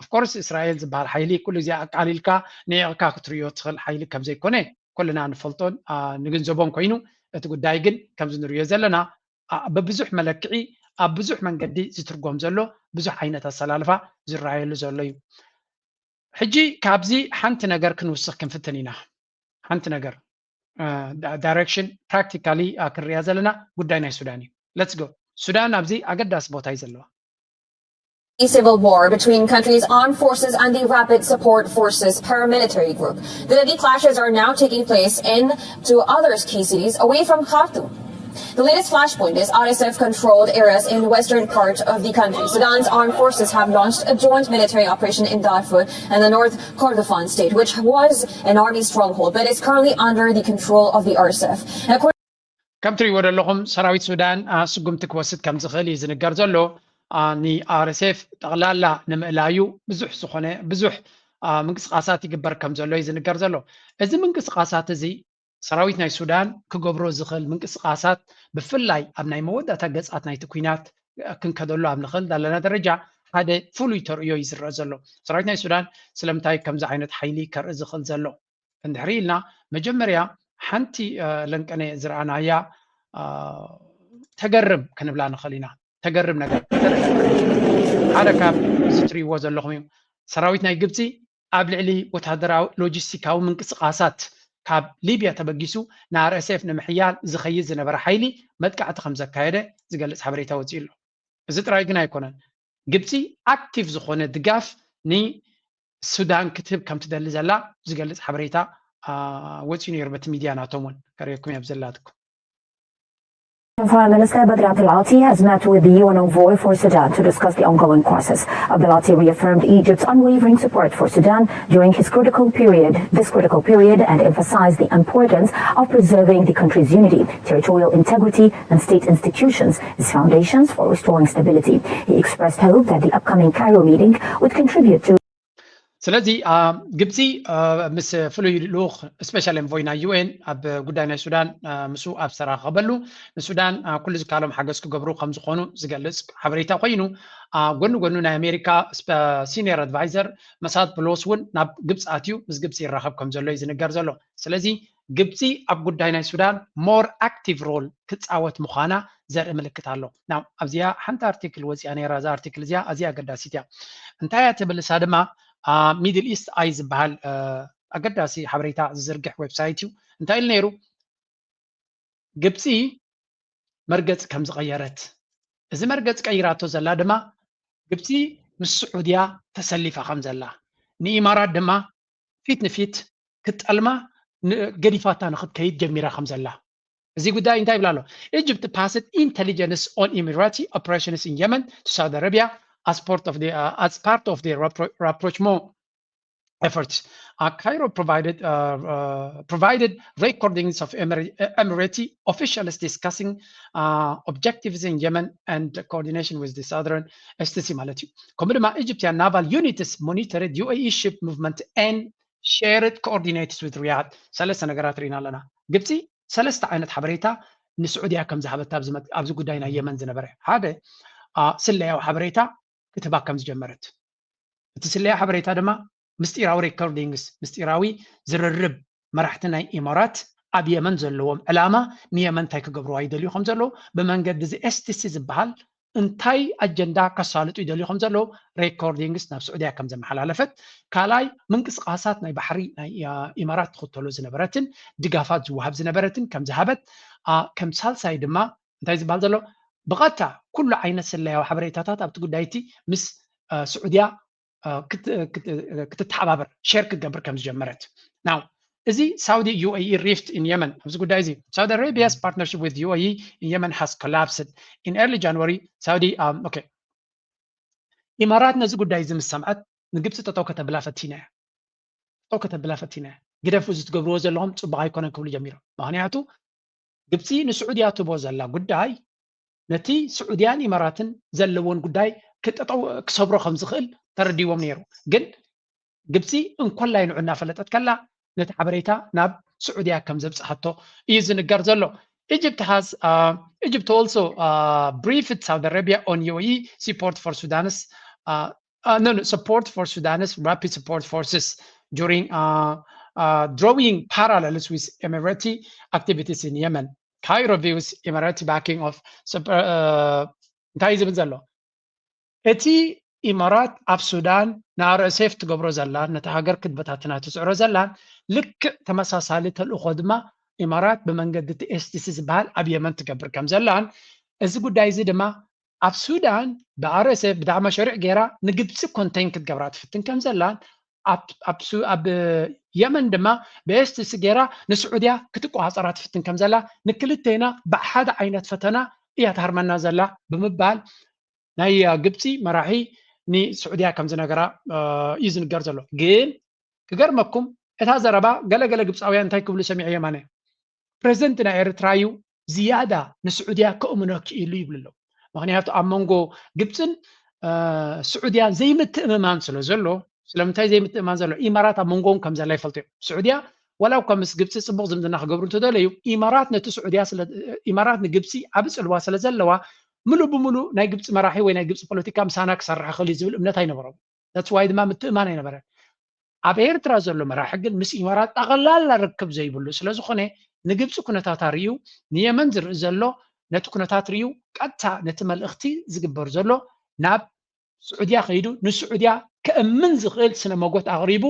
ኦፍኮርስ እስራኤል ዝበሃል ሓይሊ ኩሉ ግዜ ኣቃሊልካ ንዒቕካ ክትርእዮ ትኽእል ሓይሊ ከም ዘይኮነ ኩልና ንፈልጦን ንግንዘቦን ኮይኑ፣ እቲ ጉዳይ ግን ከምዚ ንርእዮ ዘለና ብብዙሕ መለክዒ ኣብ ብዙሕ መንገዲ ዝትርጎም ዘሎ ብዙሕ ዓይነት ኣሰላልፋ ዝረኣየሉ ዘሎ እዩ። ሕጂ ካብዚ ሓንቲ ነገር ክንውስኽ ክንፍትን ኢና። ሓንቲ ነገር ዳይሬክሽን ፕራክቲካሊ ክንሪኣ ዘለና ጉዳይ ናይ ሱዳን እዩ። ለትስ ጎ። ሱዳን ኣብዚ ኣገዳሲ ቦታ እዩ ዘለዋ። A civil war between countries' armed forces and the Rapid Support Forces paramilitary group. The deadly clashes are now taking place in two other key cities away from Khartoum. The latest flashpoint is R S F controlled areas in the western part of the country. Sudan's armed forces have launched a joint military operation in Darfur and the North Kordofan state, which was an army stronghold but is currently under the control of the R S F. ከም ትሪእዎ ዘለኹም ሰራዊት ሱዳን ስጉምቲ ክወስድ ከም ዝኽእል እዩ ዝንገር ዘሎ። ን R S F ጠቕላላ ንምእላዩ ብዙሕ ዝኾነ ብዙሕ ምንቅስቃሳት ይግበር ከም ዘሎ እዩ ዝንገር ዘሎ። እዚ ምንቅስቃሳት እዚ ሰራዊት ናይ ሱዳን ክገብሮ ዝኽእል ምንቅስቃሳት ብፍላይ ኣብ ናይ መወዳእታ ገጻት ናይቲ ኲናት ክንከደሉ ኣብ ንኽእል ዘለና ደረጃ ሓደ ፍሉይ ተርእዮ እዩ ዝረአ ዘሎ። ሰራዊት ናይ ሱዳን ስለምንታይ ከምዚ ዓይነት ሓይሊ ከርኢ ዝኽእል ዘሎ እንድሕሪ ኢልና መጀመርያ ሓንቲ ለንቀነ ዝረኣናያ ተገርም ክንብላ ንኽእል ኢና። ተገርም ነገር ሓደ ካብ እዚ ትሪእዎ ዘለኹም እዩ። ሰራዊት ናይ ግብፂ ኣብ ልዕሊ ወታደራዊ ሎጂስቲካዊ ምንቅስቃሳት ካብ ሊብያ ተበጊሱ ን R S F ንምሕያል ዝኸይድ ዝነበረ ሓይሊ መጥቃዕቲ ከም ዘካየደ ዝገልፅ ሓበሬታ ወፂኡ ኣሎ። እዚ ጥራይ ግን ኣይኮነን። ግብፂ ኣክቲቭ ዝኾነ ድጋፍ ንሱዳን ክትህብ ከም ትደሊ ዘላ ዝገልፅ ሓበሬታ ወፂኡ ነይሩ በቲ ሚድያ ናቶም እውን ከርእየኩም እየ ብዘላትኩም። Foreign Minister Badr Abdulati has met with the U N envoy for Sudan to discuss the ongoing crisis. Abdulati reaffirmed Egypt's unwavering support for Sudan during his critical period, this critical period, and emphasized the importance of preserving the country's unity, territorial integrity, and state institutions, its foundations for restoring stability. He expressed hope that the upcoming Cairo meeting would contribute to ስለዚ ግብፂ ምስ ፍሉይ ልኡኽ ስፔሻል ኤንቮይ ናይ U N ኣብ ጉዳይ ናይ ሱዳን ምስኡ ኣብ ዝተራኸበሉ ንሱዳን ኩሉ ዝከኣሎም ሓገዝ ክገብሩ ከም ዝኾኑ ዝገልፅ ሓበሬታ ኮይኑ፣ ጎኒ ጎኑ ናይ ኣሜሪካ ሲኒየር ኣድቫይዘር መሳድ ብሎስ እውን ናብ ግብፂ ኣትዩ ምስ ግብፂ ይራኸብ ከም ዘሎ እዩ ዝንገር ዘሎ። ስለዚ ግብፂ ኣብ ጉዳይ ናይ ሱዳን ሞር ኣክቲቭ ሮል ክፃወት ምዃና ዘርኢ ምልክት ኣሎ። ኣብዚኣ ሓንቲ ኣርቲክል ወፂኣ ነይራ። እዛ ኣርቲክል እዚኣ ኣዝያ ኣገዳሲት እያ። እንታይ እያ ትብል? እሳ ድማ ሚድል ኢስት ኣይ ዝበሃል ኣገዳሲ ሓበሬታ ዝዝርግሕ ዌብሳይት እዩ። እንታይ ኢሉ ነይሩ? ግብፂ መርገፂ ከም ዝቐየረት፣ እዚ መርገፂ ቀይራቶ ዘላ ድማ ግብፂ ምስ ስዑድያ ተሰሊፋ ከም ዘላ፣ ንኢማራት ድማ ፊት ንፊት ክትጠልማ ገዲፋታ ንክትከይድ ጀሚራ ከም ዘላ። እዚ ጉዳይ እንታይ ይብላ ኣሎ? Egypt passed intelligence on Emirati operations in Yemen to Saudi Arabia as part of the uh, as part of the rapprochement efforts. Uh, Cairo provided uh, uh, provided recordings of Emirati, Emirati officials discussing uh, objectives in Yemen and coordination with the Southern S T C ማለት እዩ። ከምኡ ድማ Egyptian naval units monitored U A E ship movement and shared coordinates with Riyadh። ሰለስተ ነገራት ርኢና ኣለና። ግብፂ ሰለስተ ዓይነት ሓበሬታ ንስዑድያ ከም ዝሃበታ ኣብዚ ጉዳይ ናይ የመን ዝነበረ ሓደ ስለያዊ ሓበሬታ ክትባ ከም ዝጀመረት፣ እቲ ስለያ ሓበሬታ ድማ ምስጢራዊ ሬኮርዲንግስ፣ ምስጢራዊ ዝርርብ መራሕቲ ናይ ኢማራት ኣብ የመን ዘለዎም ዕላማ ንየመን እንታይ ክገብርዋ ይደልዩ ከም ዘለዉ ብመንገዲ እዚ S T C ዝበሃል እንታይ ኣጀንዳ ከሳልጡ ይደልዩ ከም ዘለዉ ሬኮርዲንግስ ናብ ስዑድያ ከም ዘመሓላለፈት፣ ካልኣይ ምንቅስቃሳት ናይ ባሕሪ ናይ ኢማራት ትኽተሎ ዝነበረትን ድጋፋት ዝወሃብ ዝነበረትን ከም ዝሃበት፣ ከም ሳልሳይ ድማ እንታይ ዝበሃል ዘሎ ብቐጥታ ኩሉ ዓይነት ስለያዊ ሓበሬታታት ኣብቲ ጉዳይ እቲ ምስ ስዑድያ ክትተሓባበር ሸር ክትገብር ከም ዝጀመረት ናው እዚ ሳውዲ ዩኤኢ rift in Yemen ኣብዚ ጉዳይ እዚ Saudi Arabia's partnership with U A E in Yemen has collapsed in early January Saudi okay ኢማራት ነዚ ጉዳይ እዚ ምስ ሰምዐት ንግብፂ ጠጠው ከተብላ ፈቲና እያ ጠጠው ከተብላ ፈቲና እያ ግደፉ እዚ ትገብርዎ ዘለኹም ፅቡቅ ኣይኮነን ክብሉ ጀሚሮም ምክንያቱ ግብፂ ንስዑድያ ትቦ ዘላ ጉዳይ ነቲ ስዑድያን ኢማራትን ዘለዎን ጉዳይ ክጠጠው ክሰብሮ ከም ዝኽእል ተረዲዎም ነይሩ ግን ግብፂ እንኮላይ ንዑ እናፈለጠት ከላ ነቲ ሓበሬታ ናብ ስዑድያ ከም ዘብፅሓቶ እዩ ዝንገር ዘሎ። Egypt has uh, Egypt also uh, briefed Saudi Arabia on U A E support for Sudan's uh, uh, no, no, support for Sudan's Rapid Support Forces during uh, uh, drawing parallels with Emirati activities in Yemen. Cairo views Emirati backing of super, uh, እንታይ ዝብል ዘሎ እቲ ኢማራት ኣብ ሱዳን ንኣርኤስኤፍ ትገብሮ ዘላን ነቲ ሃገር ክትበታትና ትፅዕሮ ዘላን ልክዕ ተመሳሳሊ ተልእኾ ድማ ኢማራት ብመንገዲ እቲ ኤስቲሲ ዝበሃል ኣብ የመን ትገብር ከም ዘላን እዚ ጉዳይ እዚ ድማ ኣብ ሱዳን ብኣርኤስኤፍ ብዳዕማ ሸሪዕ ገይራ ንግብፂ ኮንቴን ክትገብራ ትፍትን ከም ዘላን ኣብ የመን ድማ ብኤስቲሲ ገይራ ንስዑድያ ክትቆፃፀራ ትፍትን ከም ዘላ ንክልቴና ብሓደ ዓይነት ፈተና እያ ትሃርመና ዘላ ብምባል ናይ ግብፂ መራሒ ንስዑድያ ከም ዝነገራ እዩ ዝንገር ዘሎ። ግን ክገርመኩም እታ ዘረባ ገለገለ ግብፃውያን እንታይ ክብሉ ሰሚዐ የማነ ፕሬዚደንት ናይ ኤርትራ እዩ ዝያዳ ንስዑድያ ከእምኖ ክኢሉ ይብሉ ኣለዉ። ምክንያቱ ኣብ መንጎ ግብፅን ስዑድያን ዘይምትእምማን ስለ ዘሎ ስለምንታይ ዘይምትእማን ዘሎ ኢማራት ኣብ መንጎም ከም ዘላ ይፈልጡ እዮም። ስዑድያ ዋላ እኳ ምስ ግብፂ ፅቡቅ ዝምድና ክገብሩ እንተደለዩ ኢማራት ነቲ ስዑድያ ኢማራት ንግብፂ ዓብ ፅልዋ ስለ ዘለዋ ምሉእ ብምሉእ ናይ ግብፂ መራሒ ወይ ናይ ግብፂ ፖለቲካ ምሳና ክሰርሕ ክእል እዩ ዝብል እምነት ኣይነበሮም። That's why ድማ ምትእማን ኣይነበረን። ኣብ ኤርትራ ዘሎ መራሒ ግን ምስ ኢማራት ጠቕላላ ርክብ ዘይብሉ ስለ ዝኾነ ንግብፂ ኩነታት ኣርእዩ ንየመን ዝርኢ ዘሎ ነቲ ኩነታት ርእዩ ቀጥታ ነቲ መልእኽቲ ዝግበር ዘሎ ናብ ስዑድያ ከይዱ ንስዑድያ ከእምን ዝኽእል ስነ መጎት ኣቕሪቡ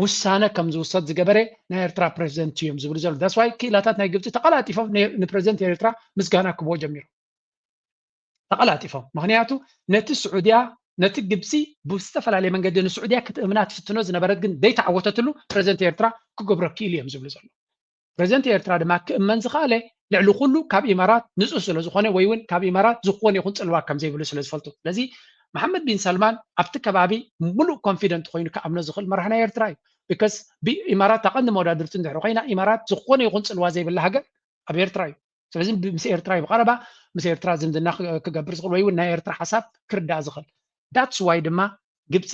ውሳነ ከም ዝውሰድ ዝገበረ ናይ ኤርትራ ፕሬዚደንት እዮም ዝብሉ ዘሎ። That's why ክኢላታት ናይ ግብፂ ተቐላጢፎም ንፕሬዚደንት ኤርትራ ምስጋና ክብዎ ጀሚሮም። ተቐላጢፎም ምክንያቱ ነቲ ስዑድያ ነቲ ግብፂ ብዝተፈላለየ መንገዲ ንስዑድያ ክትእምና ትፍትኖ ዝነበረት ግን ዘይተዓወተትሉ ፕሬዚደንት ኤርትራ ክገብሮ ክኢሉ እዮም ዝብሉ ዘሎ። ፕሬዚደንት ኤርትራ ድማ ክእመን ዝኸኣለ ልዕሊ ኩሉ ካብ ኢማራት ንፁህ ስለ ዝኾነ ወይ እውን ካብ ኢማራት ዝኾነ ይኹን ፅልዋ ከም ዘይብሉ ስለ ዝፈልጡ ስለዚ መሓመድ ቢን ሰልማን ኣብቲ ከባቢ ሙሉእ ኮንፊደንት ኮይኑ ክኣምኖ ዝኽእል መራሕ ናይ ኤርትራ እዩ። Because ኢማራት ኣቐንዲ መወዳድርቲ እንድሕር ኮይና ኢማራት ዝኾነ ይኹን ፅልዋ ዘይብላ ሃገር ኣብ ኤርትራ እዩ። ስለዚ ምስ ኤርትራ እዩ ብቐረባ ምስ ኤርትራ ዝምድና ክገብር ዝኽእል ወይ እውን ናይ ኤርትራ ሓሳብ ክርዳእ ዝኽእል። That's why ድማ ግብፂ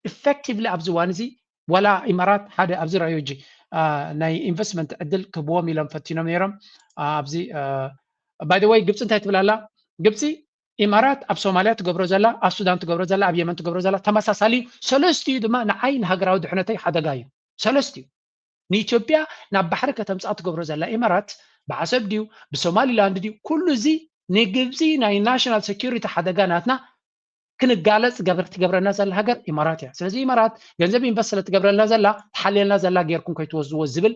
effectively ኣብዚ እዋን እዚ ዋላ ኢማራት ሓደ ኣብዚ ረኣዩ እጂ ናይ ኢንቨስትመንት ዕድል ክህብዎም ኢሎም ፈቲኖም ነይሮም። ኣብዚ by the way ግብፂ እንታይ ትብል ኣላ? ግብፂ ኢማራት ኣብ ሶማልያ ትገብሮ ዘላ ኣብ ሱዳን ትገብሮ ዘላ ኣብ የመን ትገብሮ ዘላ ተመሳሳሊ እዩ። ሰለስቲኡ ድማ ንዓይ ንሃገራዊ ድሕነተይ ሓደጋ እዩ። ሰለስቲኡ ንኢትዮጵያ ናብ ባሕሪ ከተምፅኣ ትገብሮ ዘላ ኢማራት ብዓሰብ ድዩ ብሶማሊላንድ ድዩ ኩሉ እዚ ንግብፂ ናይ ናሽናል ሴኩሪቲ ሓደጋ ናትና ክንጋለፅ ትገብረና ዘላ ሃገር ኢማራት እያ። ስለዚ ኢማራት ገንዘብ ኢንቨስት ስለ ትገብረልና ዘላ ትሓልየልና ዘላ ጌርኩም ከይትወስድዎ ዝብል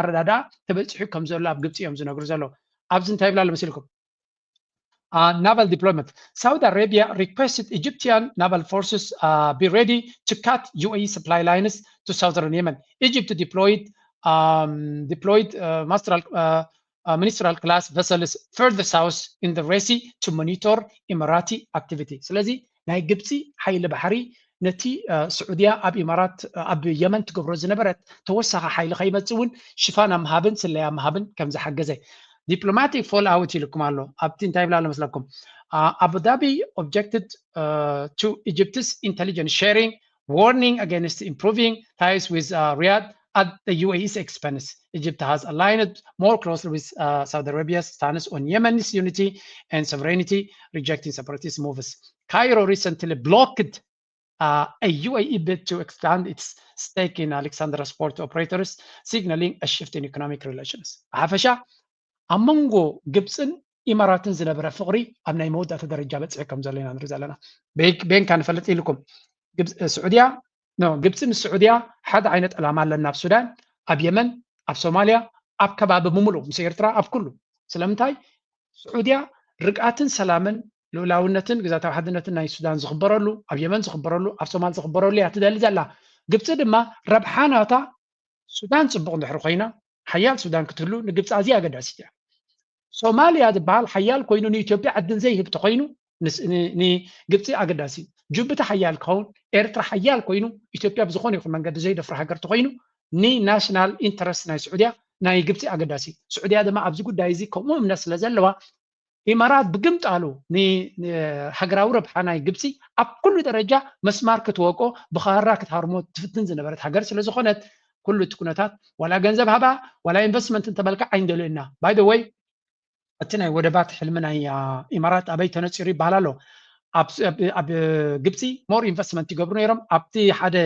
ኣረዳድኣ ተበፂሑ ከም ዘሎ ኣብ ግብፂ እዮም ዝነግሩ ዘለዉ። ኣብዚ እንታይ ይብላ ኣሎ መሲልኩም? Uh, naval deployment. Saudi Arabia requested Egyptian naval forces uh, be ready to cut U A E supply lines to southern Yemen. Egypt deployed um, deployed uh, masteral, uh, uh, ministerial class vessels further south in the Red Sea to monitor Emirati activity. ስለዚ ናይ ግብፂ ሓይሊ ባሕሪ ነቲ ስዑድያ ኣብ ኢማራት ኣብ የመን ትገብሮ ዝነበረት ተወሳኺ ሓይሊ ከይመፅእ እውን ሽፋን ኣብ ምሃብን ስለያ ምሃብን ከም ዝሓገዘ diplomatic fallout ኢልኩም ኣሎ። ኣብቲ እንታይ ይብላ ኣሎ መስለኩም? Abu Dhabi objected uh, to Egypt's intelligence sharing, warning against improving ties with uh, Riyadh at the U A E's expense. Egypt has aligned more closely with uh, Saudi Arabia's stance on Yemen's unity and sovereignty, rejecting separatist moves. Cairo recently blocked uh, a U A E bid to expand its stake in Alexandria's port operators, signaling a shift in economic relations. ብሓፈሻ ኣብ መንጎ ግብፅን ኢማራትን ዝነበረ ፍቕሪ ኣብ ናይ መወዳእታ ደረጃ በፂሑ ከም ዘሎ ኢና ንርኢ ዘለና። ቤንካ ንፈልጥ ኢልኩም ስዑድያ ግብፂ ምስ ስዑድያ ሓደ ዓይነት ዕላማ ኣለና ኣብ ሱዳን፣ ኣብ የመን፣ ኣብ ሶማልያ፣ ኣብ ከባቢ ብምሉእ ምስ ኤርትራ ኣብ ኩሉ። ስለምንታይ ስዑድያ ርግኣትን ሰላምን ልኡላውነትን ግዛታዊ ሓድነትን ናይ ሱዳን ዝኽበረሉ ኣብ የመን ዝኽበረሉ ኣብ ሶማል ዝኽበረሉ እያ ትደሊ ዘላ። ግብፂ ድማ ረብሓ ናታ ሱዳን ፅቡቕ እንድሕር ኮይና ሓያል ሱዳን ክትህሉ ንግብፂ ኣዝያ ኣገዳሲት እያ። ሶማልያ ዝበሃል ሓያል ኮይኑ ንኢትዮጵያ ዕድል ዘይህብ ተኮይኑ ንግብፂ ኣገዳሲ እዩ። ጁብቲ ሓያል ክኸውን ኤርትራ ሓያል ኮይኑ ኢትዮጵያ ብዝኾነ ይኹን መንገዲ ዘይደፍራ ሃገር ተኮይኑ ንናሽናል ኢንተረስት ናይ ስዑድያ ናይ ግብፂ ኣገዳሲ እዩ። ስዑድያ ድማ ኣብዚ ጉዳይ እዚ ከምኡ እምነት ስለ ዘለዋ ኢማራት ብግምጣሉ ንሃገራዊ ረብሓ ናይ ግብፂ ኣብ ኩሉ ደረጃ መስማር ክትወቆ ብኻራ ክትሃርሞ ትፍትን ዝነበረት ሃገር ስለ ዝኾነት ኩሉ እቲ ኩነታት ዋላ ገንዘብ ሃባ ዋላ ኢንቨስትመንት እንተበልካ ኣይንደልዮ ኢና። By the way፣ እቲ ናይ ወደባት ሕልሚ ናይ ኢማራት ኣበይ ተነፂሩ ይበሃል ኣሎ? ኣብ ግብፂ ሞር ኢንቨስትመንት ይገብሩ ነይሮም። ኣብቲ ሓደ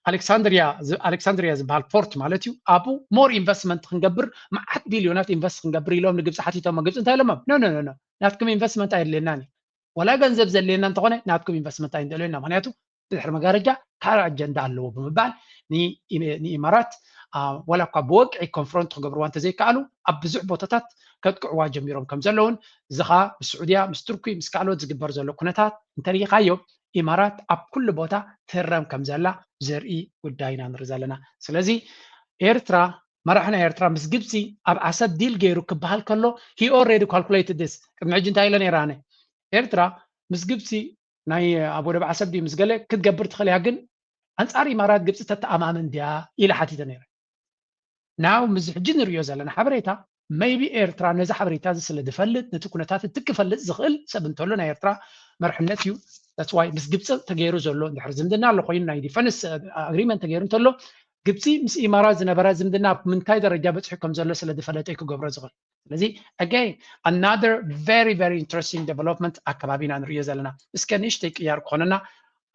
ኣሌክሳንድሪያ ዝበሃል ፖርት ማለት እዩ። ኣብኡ ሞር ኢንቨስትመንት ክንገብር፣ መዓት ቢልዮናት ኢንቨስት ክንገብር ኢሎም ንግብፂ ሓቲቶም። ግብፂ እንታይ ኢሎሞም? ኖ ኖ ኖ፣ ናትኩም ኢንቨስትመንት ኣየድልየናን እዩ። ወላ ገንዘብ ዘድልየና እንተኾነ ናትኩም ኢንቨስትመንት ኣይንደልዮ ኢና። ምክንያቱ ብድሕሪ መጋረጃ ካልእ ኣጀንዳ ኣለዎ ብምባል ንኢማራት ዋላ እኳ ብወግዒ ኮንፍሮንት ክገብርዋ እንተዘይከኣሉ ኣብ ብዙሕ ቦታታት ከጥቅዕዋ ጀሚሮም ከም ዘለውን፣ እዚ ኸኣ ምስ ስዑድያ፣ ምስ ቱርኪ፣ ምስ ካልኦት ዝግበር ዘሎ ኩነታት እንተሪኢኻዮ ኢማራት ኣብ ኩሉ ቦታ ትህረም ከም ዘላ ዘርኢ ጉዳይ ኢና ንርኢ ዘለና። ስለዚ ኤርትራ፣ መራሒ ናይ ኤርትራ ምስ ግብፂ ኣብ ዓሰብ ዲል ገይሩ ክበሃል ከሎ he already calculated this። ቅድሚ ሕጂ እንታይ ኢለ ነይረ ኣነ? ኤርትራ ምስ ግብፂ ናይ ኣብ ወደብ ዓሰብ ድዩ ምስ ገለ ክትገብር ትኽእል እያ፣ ግን ኣንጻር ኢማራት ግብፂ ተተኣማምን ድያ ኢለ ሓቲተ ነይረ። ናው ምስ ሕጂ ንሪኦ ዘለና ሓበሬታ maybe ኤርትራ ነዚ ሓበሬታ እዚ ስለ ዝፈልጥ ነቲ ኩነታት እቲ ክፈልጥ ዝኽእል ሰብ እንተሎ ናይ ኤርትራ መርሕነት እዩ። That's why ምስ ግብፂ ተገይሩ ዘሎ እንድሕር ዝምድና ኣሎ ኮይኑ ናይ ዲፈንስ ኣግሪመንት ተገይሩ እንተሎ ግብፂ ምስ ኢማራት ዝነበራ ዝምድና ኣብ ምንታይ ደረጃ በፂሑ ከም ዘሎ ስለ ዝፈለጠ እዩ ክገብሮ ዝኽእል። ስለዚ again another very very interesting development ኣብ ከባቢና ንሪኦ ዘለና። እስከ ንእሽተይ ቅያር ክኾነና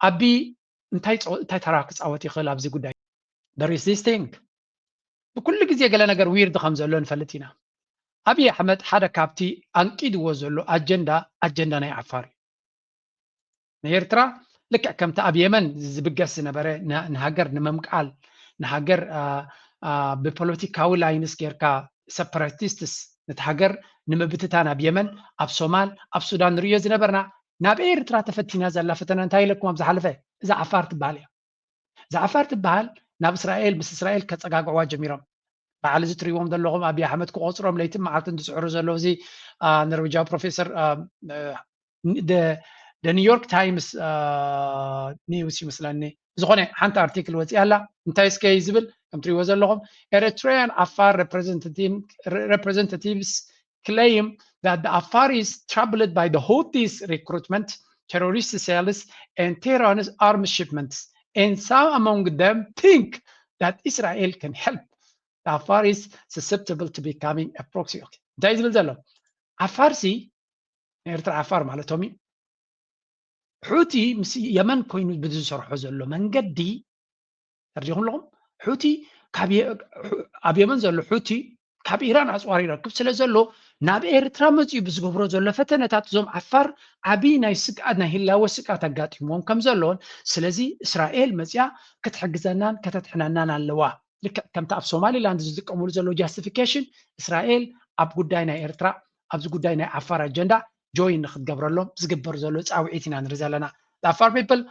ኣቢ እንታይ እንታይ ተራ ክፃወት ይኽእል ኣብዚ ጉዳይ? There is this thing። ብኩሉ ግዜ ገለ ነገር ዊርድ ከም ዘሎ ንፈልጥ ኢና። ኣብይ ኣሕመድ ሓደ ካብቲ ኣንቂድዎ ዘሎ ኣጀንዳ ኣጀንዳ ናይ ዓፋር እዩ። ንኤርትራ ልክዕ ከምቲ ኣብ የመን ዝብገስ ዝነበረ ንሃገር ንምምቃል ንሃገር ብፖለቲካዊ ላይንስ ጌርካ ሰፐራቲስትስ ነቲ ሃገር ንምብትታን ኣብ የመን ኣብ ሶማል ኣብ ሱዳን ንርእዮ ዝነበርና ናብ ኤርትራ ተፈቲና ዘላ ፈተና እንታይ ኢለኩም ኣብ ዝሓለፈ እዛ ዓፋር ትበሃል እያ። እዛ ዓፋር ትበሃል ናብ እስራኤል ምስ እስራኤል ከጸጋግዕዋ ጀሚሮም። በዓል እዚ ትሪእዎም ዘለኹም ኣብይ ኣሕመድ ክቆፅሮም ለይትን መዓልትን ዝፅዕሩ ዘለዉ እዚ ነርዌጃዊ ፕሮፌሰር ደ ኒውዮርክ ታይምስ ኒውስ ይመስለኒ ዝኾነ ሓንቲ ኣርቲክል ወፂኣ ኣላ። እንታይ እስከ እዩ ዝብል ከም ትሪእዎ ዘለኹም Eritrean Afar representatives claim that the Afar is troubled by the Houthis recruitment, terrorist cells and Tehran's arms shipments, and some among them think that Israel can help. The Afar is susceptible to becoming a proxy. እንታይ ዝብል ዘሎ ዓፋር ሲ ንኤርትራ ዓፋር ማለቶም እዩ። ሑቲ ምስ የመን ኮይኑ ብዝሰርሖ ዘሎ መንገዲ ተርዲኹም ኣለኹም። ሑቲ ኣብ የመን ዘሎ ሑቲ ካብ ኢራን ኣፅዋር ይረክብ ስለ ዘሎ ናብ ኤርትራ መፅኡ ብዝገብሮ ዘሎ ፈተነታት እዞም ዓፋር ዓብዪ ናይ ስግኣት ናይ ህላወ ስግኣት ኣጋጢምዎም ከም ዘሎን ስለዚ እስራኤል መፅያ ክትሕግዘናን ከተድሕነናን ኣለዋ። ልክዕ ከምቲ ኣብ ሶማሊላንድ ዝጥቀምሉ ዘለዉ ጃስቲፊኬሽን እስራኤል ኣብ ጉዳይ ናይ ኤርትራ ኣብዚ ጉዳይ ናይ ዓፋር ኣጀንዳ ጆይን ንክትገብረሎም ዝግበር ዘሎ ፃውዒት ኢና ንርኢ ዘለና። The Afar people,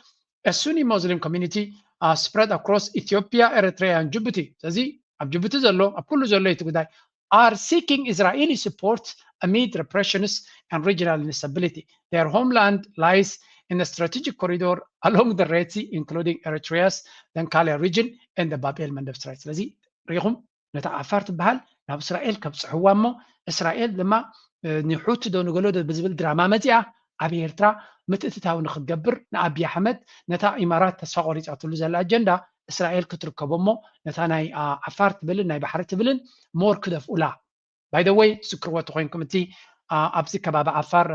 a Sunni Muslim community, are spread across Ethiopia, Eritrea and Djibouti. ስለዚ ኣብ ጅቡቲ ዘሎ ኣብ ኩሉ ዘሎ እቲ ጉዳይ are seeking Israeli support amid repressions and regional instability. Their homeland lies in a strategic corridor along the Red Sea, including Eritrea's Dhenkale region and the Bab el Mandeb Strait. ስለዚ ሪኹም ነታ ዓፋር ትበሃል ናብ እስራኤል ከብፅሕዋ እሞ እስራኤል ድማ ንሑቲ ዶ ንገሎ ዶ ብዝብል ድራማ መፂኣ ኣብ ኤርትራ ምትእትታው ንክትገብር ንኣብይ ኣሕመድ ነታ ኢማራት ተስፋ ቆሪፃትሉ ዘላ ኣጀንዳ እስራኤል ክትርከቦ እሞ ነታ ናይ ዓፋር ትብልን ናይ ባሕሪ ትብልን ሞር ክደፍኡላ። By the way ትዝክርዎ ተኮይንኩም እቲ ኣብዚ ከባቢ ዓፋር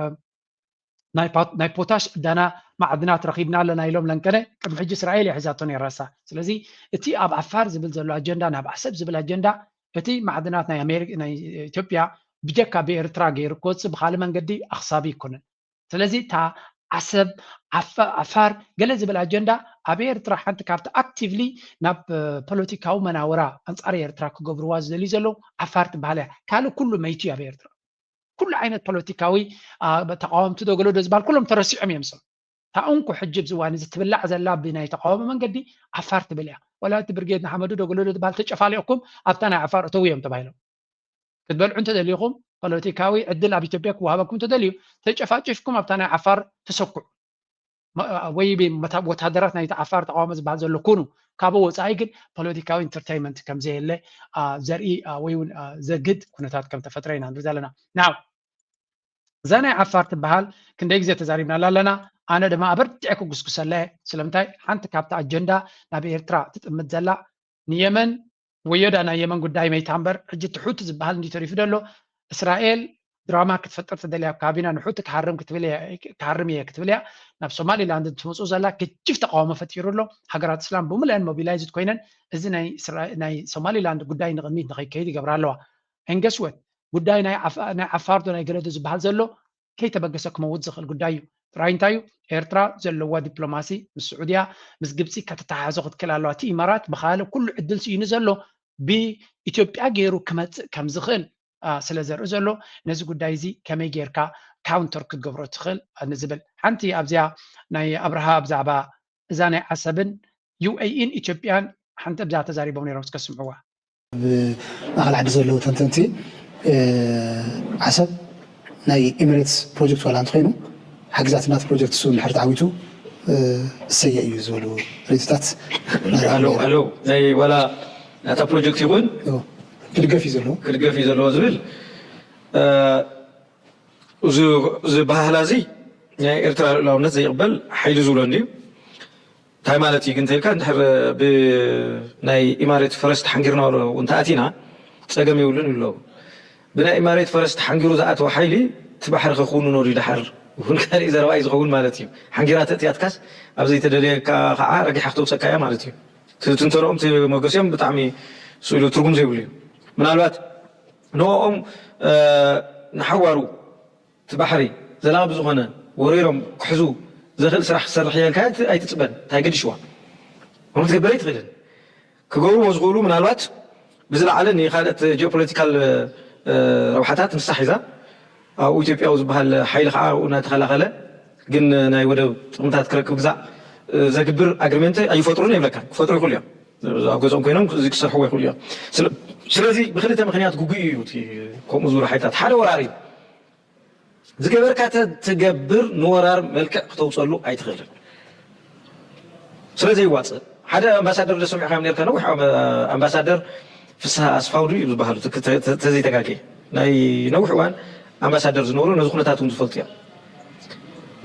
ናይ ፖታሽ ዕዳና ማዕድናት ረኺብና ኣለና ኢሎም ለንቀነ ቅድሚ ሕጂ እስራኤል እያ ሒዛቶ ነይራሳ። ስለዚ እቲ ኣብ ዓፋር ዝብል ዘሎ ኣጀንዳ ናብ ዓሰብ ዝብል ኣጀንዳ እቲ ማዕድናት ናይ ኣሜሪካ ናይ ኢትዮጵያ ብጀካ ብኤርትራ ገይሩ ክወፅእ ብካልእ መንገዲ ኣክሳቢ ኣይኮነን። ስለዚ እታ ዓሰብ ዓፋር ገለ ዝብል ኣጀንዳ ኣብ ኤርትራ ሓንቲ ካብቲ ኣክቲቭሊ ናብ ፖለቲካዊ መናውራ ኣንፃር ኤርትራ ክገብርዋ ዝደልዩ ዘለዉ ዓፋር ትበሃል እያ። ካልእ ኩሉ መይቱ እዩ ኣብ ኤርትራ። ኩሉ ዓይነት ፖለቲካዊ ተቃወምቲ ዶ ገለ ዶ ዝበሃል ኩሎም ተረሲዖም እዮም። ሰብ እታ እንኩ ሕጂ ኣብዚ እዋን እዚ ትብላዕ ዘላ ብናይ ተቃውሞ መንገዲ ዓፋር ትብል እያ። ዋላ እቲ ብርጌድ ንሓመዱ ዶ ገለ ዶ ዝበሃል ተጨፋሊቕኩም ኣብታ ናይ ዓፋር እተው እዮም ተባሂሎም። ክትበልዑ እንተደሊኹም ፖለቲካዊ ዕድል ኣብ ኢትዮጵያ ክወሃበኩም እንተደልዩ ተጨፋጭፍኩም ኣብታ ናይ ዓፋር ተሰኩዑ። ወይ ወታደራት ናይቲ ዓፋር ተቃውሞ ዝበሃል ዘሎ ኩኑ። ካብ ወፃኢ ግን ፖለቲካዊ ኢንተርቴይንመንት ከም ዘየለ ዘርኢ ወይ እውን ዘግድ ኩነታት ከም ተፈጥረ ኢና ንርኢ ዘለና። ናው እዛ ናይ ዓፋር ትበሃል ክንደይ ግዜ ተዛሪብናላ ኣለና። ኣነ ድማ ኣበርቲዐ ክጉስጉሰላ እየ። ስለምንታይ ሓንቲ ካብቲ ኣጀንዳ ናብ ኤርትራ ትጥምት ዘላ ንየመን ወዮ ዳ ናይ የመን ጉዳይ መይታ እምበር ሕጂ እቲ ሑቲ ዝበሃል እንዲ ተሪፉ ዘሎ እስራኤል ድራማ ክትፈጥር ትደልያ ኣብ ካቢና ንሑቲ ክሃርም ክትብል እየ ክሃርም እየ ክትብል እያ ናብ ሶማሊላንድ እንትመፁ ዘላ ክጅፍ ተቃውሞ ፈጢሩ ኣሎ። ሃገራት እስላም ብምልአን ሞቢላይዝድ ኮይነን እዚ ናይ እስራ- ናይ ሶማሊላንድ ጉዳይ ንቅድሚት ንከይከይድ ይገብራ ኣለዋ። እንገስወት ጉዳይ ናይ ዓፍ- ናይ ዓፋር ዶ ናይ ገለዶ ዝበሃል ዘሎ ከይተበገሰ ክመውት ዝኽእል ጉዳይ እዩ። ጥራይ እንታይ እዩ ኤርትራ ዘለዋ ዲፕሎማሲ ምስ ስዑድያ ምስ ግብፂ ከተተሓሕዞ ክትክእል ኣለዋ። እቲ ኢማራት ብካልእ ኩሉ ዕድል ስኢኑ ዘሎ ብኢትዮጵያ ገይሩ ክመፅእ ከም ዝኽእል ስለ ዘርኢ ዘሎ ነዚ ጉዳይ እዚ ከመይ ጌርካ ካውንተር ክትገብሮ ትኽእል ንዝብል ሓንቲ ኣብዚኣ ናይ ኣብርሃ ብዛዕባ እዛ ናይ ዓሰብን ዩኤኢን ኢትዮጵያን ሓንቲ ኣብዛ ተዛሪቦም ነይሮም እስከ ስምዕዋ። ኣብ ማእኸል ዓዲ ዘለዉ ተንተንቲ ዓሰብ ናይ ኤሚሬትስ ፕሮጀክት ዋላ እንተኮይኑ ሓግዛትና እቲ ፕሮጀክት እሱ እንድሕር ተዓዊቱ እሰየ እዩ ዝበሉ ሬትታት ኣለዉ ናይ ዋላ ናታ ፕሮጀክት ይኹን ክድገፍ እዩ ዘለዎ ክድገፍ እዩ ዘለዎ ዝብል እዚ ባህላ እዚ ናይ ኤርትራ ልኡላውነት ዘይቕበል ሓይሊ ዝብሎ እንድዩ እንታይ ማለት እዩ ግን ተልካ እንድሕር ብናይ ኢማሬት ፈረስ ተሓንጊርና እንተኣቲና ፀገም የብሉን ይብለው ብናይ ኢማሬት ፈረስ ተሓንጊሩ ዝኣተወ ሓይሊ እቲ ባሕሪ ከክውንኖ ድዩ ድሓር እውን ካልእ ዘረባ እዩ ዝኸውን ማለት እዩ ሓንጊራ ተእትያትካስ ኣብ ዘይተደለየካ ከዓ ረጊሓ ክተውፀካ እያ ማለት እዩ ትንተንኦም መገሲኦም ብጣዕሚ ስኢሉ ትርጉም ዘይብሉ እዩ ምናልባት ንኦም ንሓዋሩ እቲ ባሕሪ ዘላቂ ብዝኾነ ወሪሮም ክሕዙ ዘኽእል ስራሕ ክሰርሕ እየ ኢልካ ኣይትፅበን እንታይ ገዲሽዋ ከምኡ ክትገብር ኣይትኽእልን ክገብርዎ ዝኽእሉ ምናልባት ብዝለዓለ ንኻልኦት ጂኦፖለቲካል ረብሓታት ንሳ ሒዛ ኣብኡ ኢትዮጵያዊ ዝበሃል ሓይሊ ከዓ ኣብኡ እናተኸላኸለ ግን ናይ ወደብ ጥቕምታት ክረክብ ግዛዕ ዘግብር ኣግሪመንት ኣይፈጥሩን የብለካ ክፈጥሩ ይኽእሉ እዮም ኣብ ገዝኦም ኮይኖም እዚ ክሰርሕዎ ይኽእሉ እዮም ስለዚ ብክልተ ምክንያት ግጉይ እዩ ከምኡ ዝበሉ ሓይልታት ሓደ ወራሪ እዩ ዝገበርካ ትገብር ንወራር መልክዕ ክተውፀሉ ኣይትኽእልን ስለ ዘይዋፅእ ሓደ ኣምባሳደር ዶ ሰሚዕካ ነርካ ነዊሕ ኣምባሳደር ፍስሃ ኣስፋው ድዩ ዝበሃሉ ተዘይተጋገየ ናይ ነዊሕ እዋን ኣምባሳደር ዝነበሩ ነዚ ኩነታት እውን ዝፈልጡ እዮም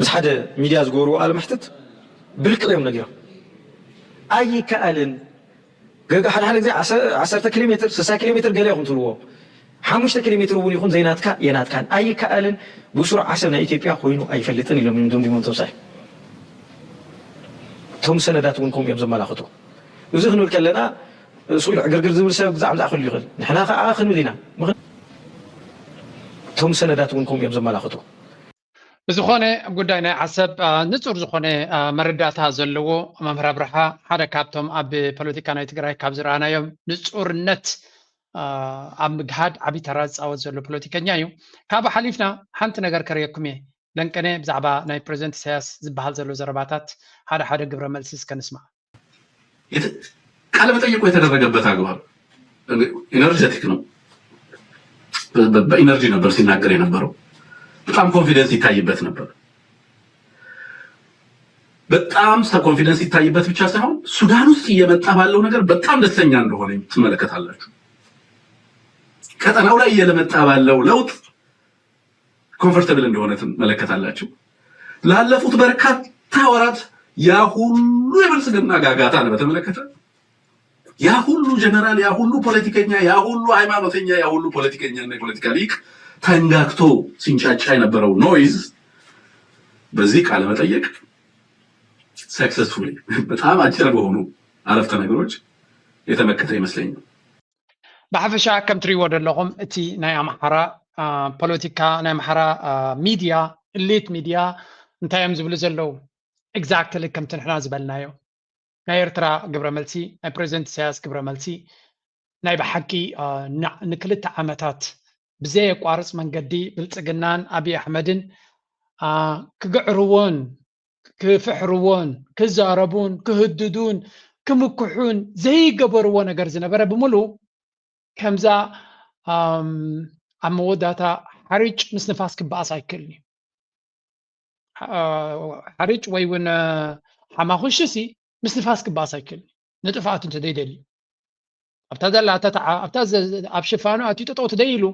ምስ ሓደ ሚድያ ዝገበርዎ ቃለ መሕትት ብርቅቕ እዮም ነጊሮም ኣይከኣልን ገጋ ሓደ ሓደ ግዜ ዓሰርተ ኪሎ ሜትር ስሳ ኪሎ ሜትር ገለ ይኹን ትብልዎ ሓሙሽተ ኪሎ ሜትር እውን ይኹን ዘይናትካ የናትካን ኣይከኣልን ብስሩ ዓሰብ ናይ ኢትዮጵያ ኮይኑ ኣይፈልጥን ኢሎም እዮም ደምዲሞም ተብሳይ እቶም ሰነዳት እውን ከምኡ እዮም ዘመላኽቱ እዚ ክንብል ከለና ስኢሉ ዕግርግር ዝብል ሰብ ብዛዕባ ዝኣኽሉ ይኽእል ንሕና ከዓ ክንብል ኢና እቶም ሰነዳት እውን ከምኡ እዮም ዘመላኽቱ ብዝኾነ ኣብ ጉዳይ ናይ ዓሰብ ንፁር ዝኾነ መረዳእታ ዘለዎ መምህር ኣብርሃ ሓደ ካብቶም ኣብ ፖለቲካ ናይ ትግራይ ካብ ዝረኣናዮም ንፁርነት ኣብ ምግሃድ ዓብዪ ተራ ዝፃወት ዘሎ ፖለቲከኛ እዩ። ካብ ሓሊፍና ሓንቲ ነገር ከርእየኩም እየ። ለንቀነ ብዛዕባ ናይ ፕሬዚደንት ኢሳያስ ዝበሃል ዘሎ ዘረባታት ሓደ ሓደ ግብረ መልሲ እስከ ንስማዕ። ቃለ መጠይቁ የተደረገበት አግባብ ኢነርጀቲክ ነው። በኢነርጂ ነበር ሲናገር የነበረው። በጣም ኮንፊደንስ ይታይበት ነበር። በጣም ኮንፊደንስ ይታይበት ብቻ ሳይሆን ሱዳን ውስጥ እየመጣ ባለው ነገር በጣም ደስተኛ እንደሆነ ትመለከታላችሁ። ቀጠናው ላይ እየመጣ ባለው ለውጥ ኮንፈርተብል እንደሆነ ትመለከታላችሁ። ላለፉት በርካታ ወራት ያ ሁሉ የብልጽግና ጋጋታን በተመለከተ ያ ሁሉ ጀነራል፣ ያ ሁሉ ፖለቲከኛ፣ ያ ሁሉ ሃይማኖተኛ፣ ያ ሁሉ ፖለቲከኛ እና የፖለቲካ ሊቅ ተንጋግቶ ሲንጫጫ የነበረው ኖይዝ በዚህ ቃለ መጠይቅ ሰክሰስፉሊ በጣም አጭር በሆኑ አረፍተ ነገሮች የተመከተ ይመስለኛል። ብሓፈሻ ከም ትሪእዎ ዘለኹም እቲ ናይ ኣምሓራ ፖለቲካ ናይ ኣምሓራ ሚድያ ኢሊት ሚድያ እንታይ እዮም ዝብሉ ዘለዉ ኤግዛክትሊ ከምቲ ንሕና ዝበልናዮ ናይ ኤርትራ ግብረ መልሲ ናይ ፕሬዚደንት ኢሳያስ ግብረ መልሲ ናይ ብሓቂ ንክልተ ዓመታት ብዘየቋርፅ መንገዲ ብልፅግናን ኣብይ ኣሕመድን ክግዕርዎን ክፍሕርዎን ክዛረቡን ክህድዱን ክምክሑን ዘይገበርዎ ነገር ዝነበረ ብምሉእ ከምዛ ኣብ መወዳእታ ሓሪጭ ምስ ንፋስ ክበኣስ ኣይክእልን እዩ። ሓሪጭ ወይ እውን ሓማኹሽሲ ምስ ንፋስ ክበኣስ ኣይክእልን እዩ። ንጥፍኣቱ እንተዘይደልዩ ኣብታ ዘላ ተተዓ ኣብታ ኣብ ሽፋኑ ኣትዩ ጠጠው ትደይ ኢሉ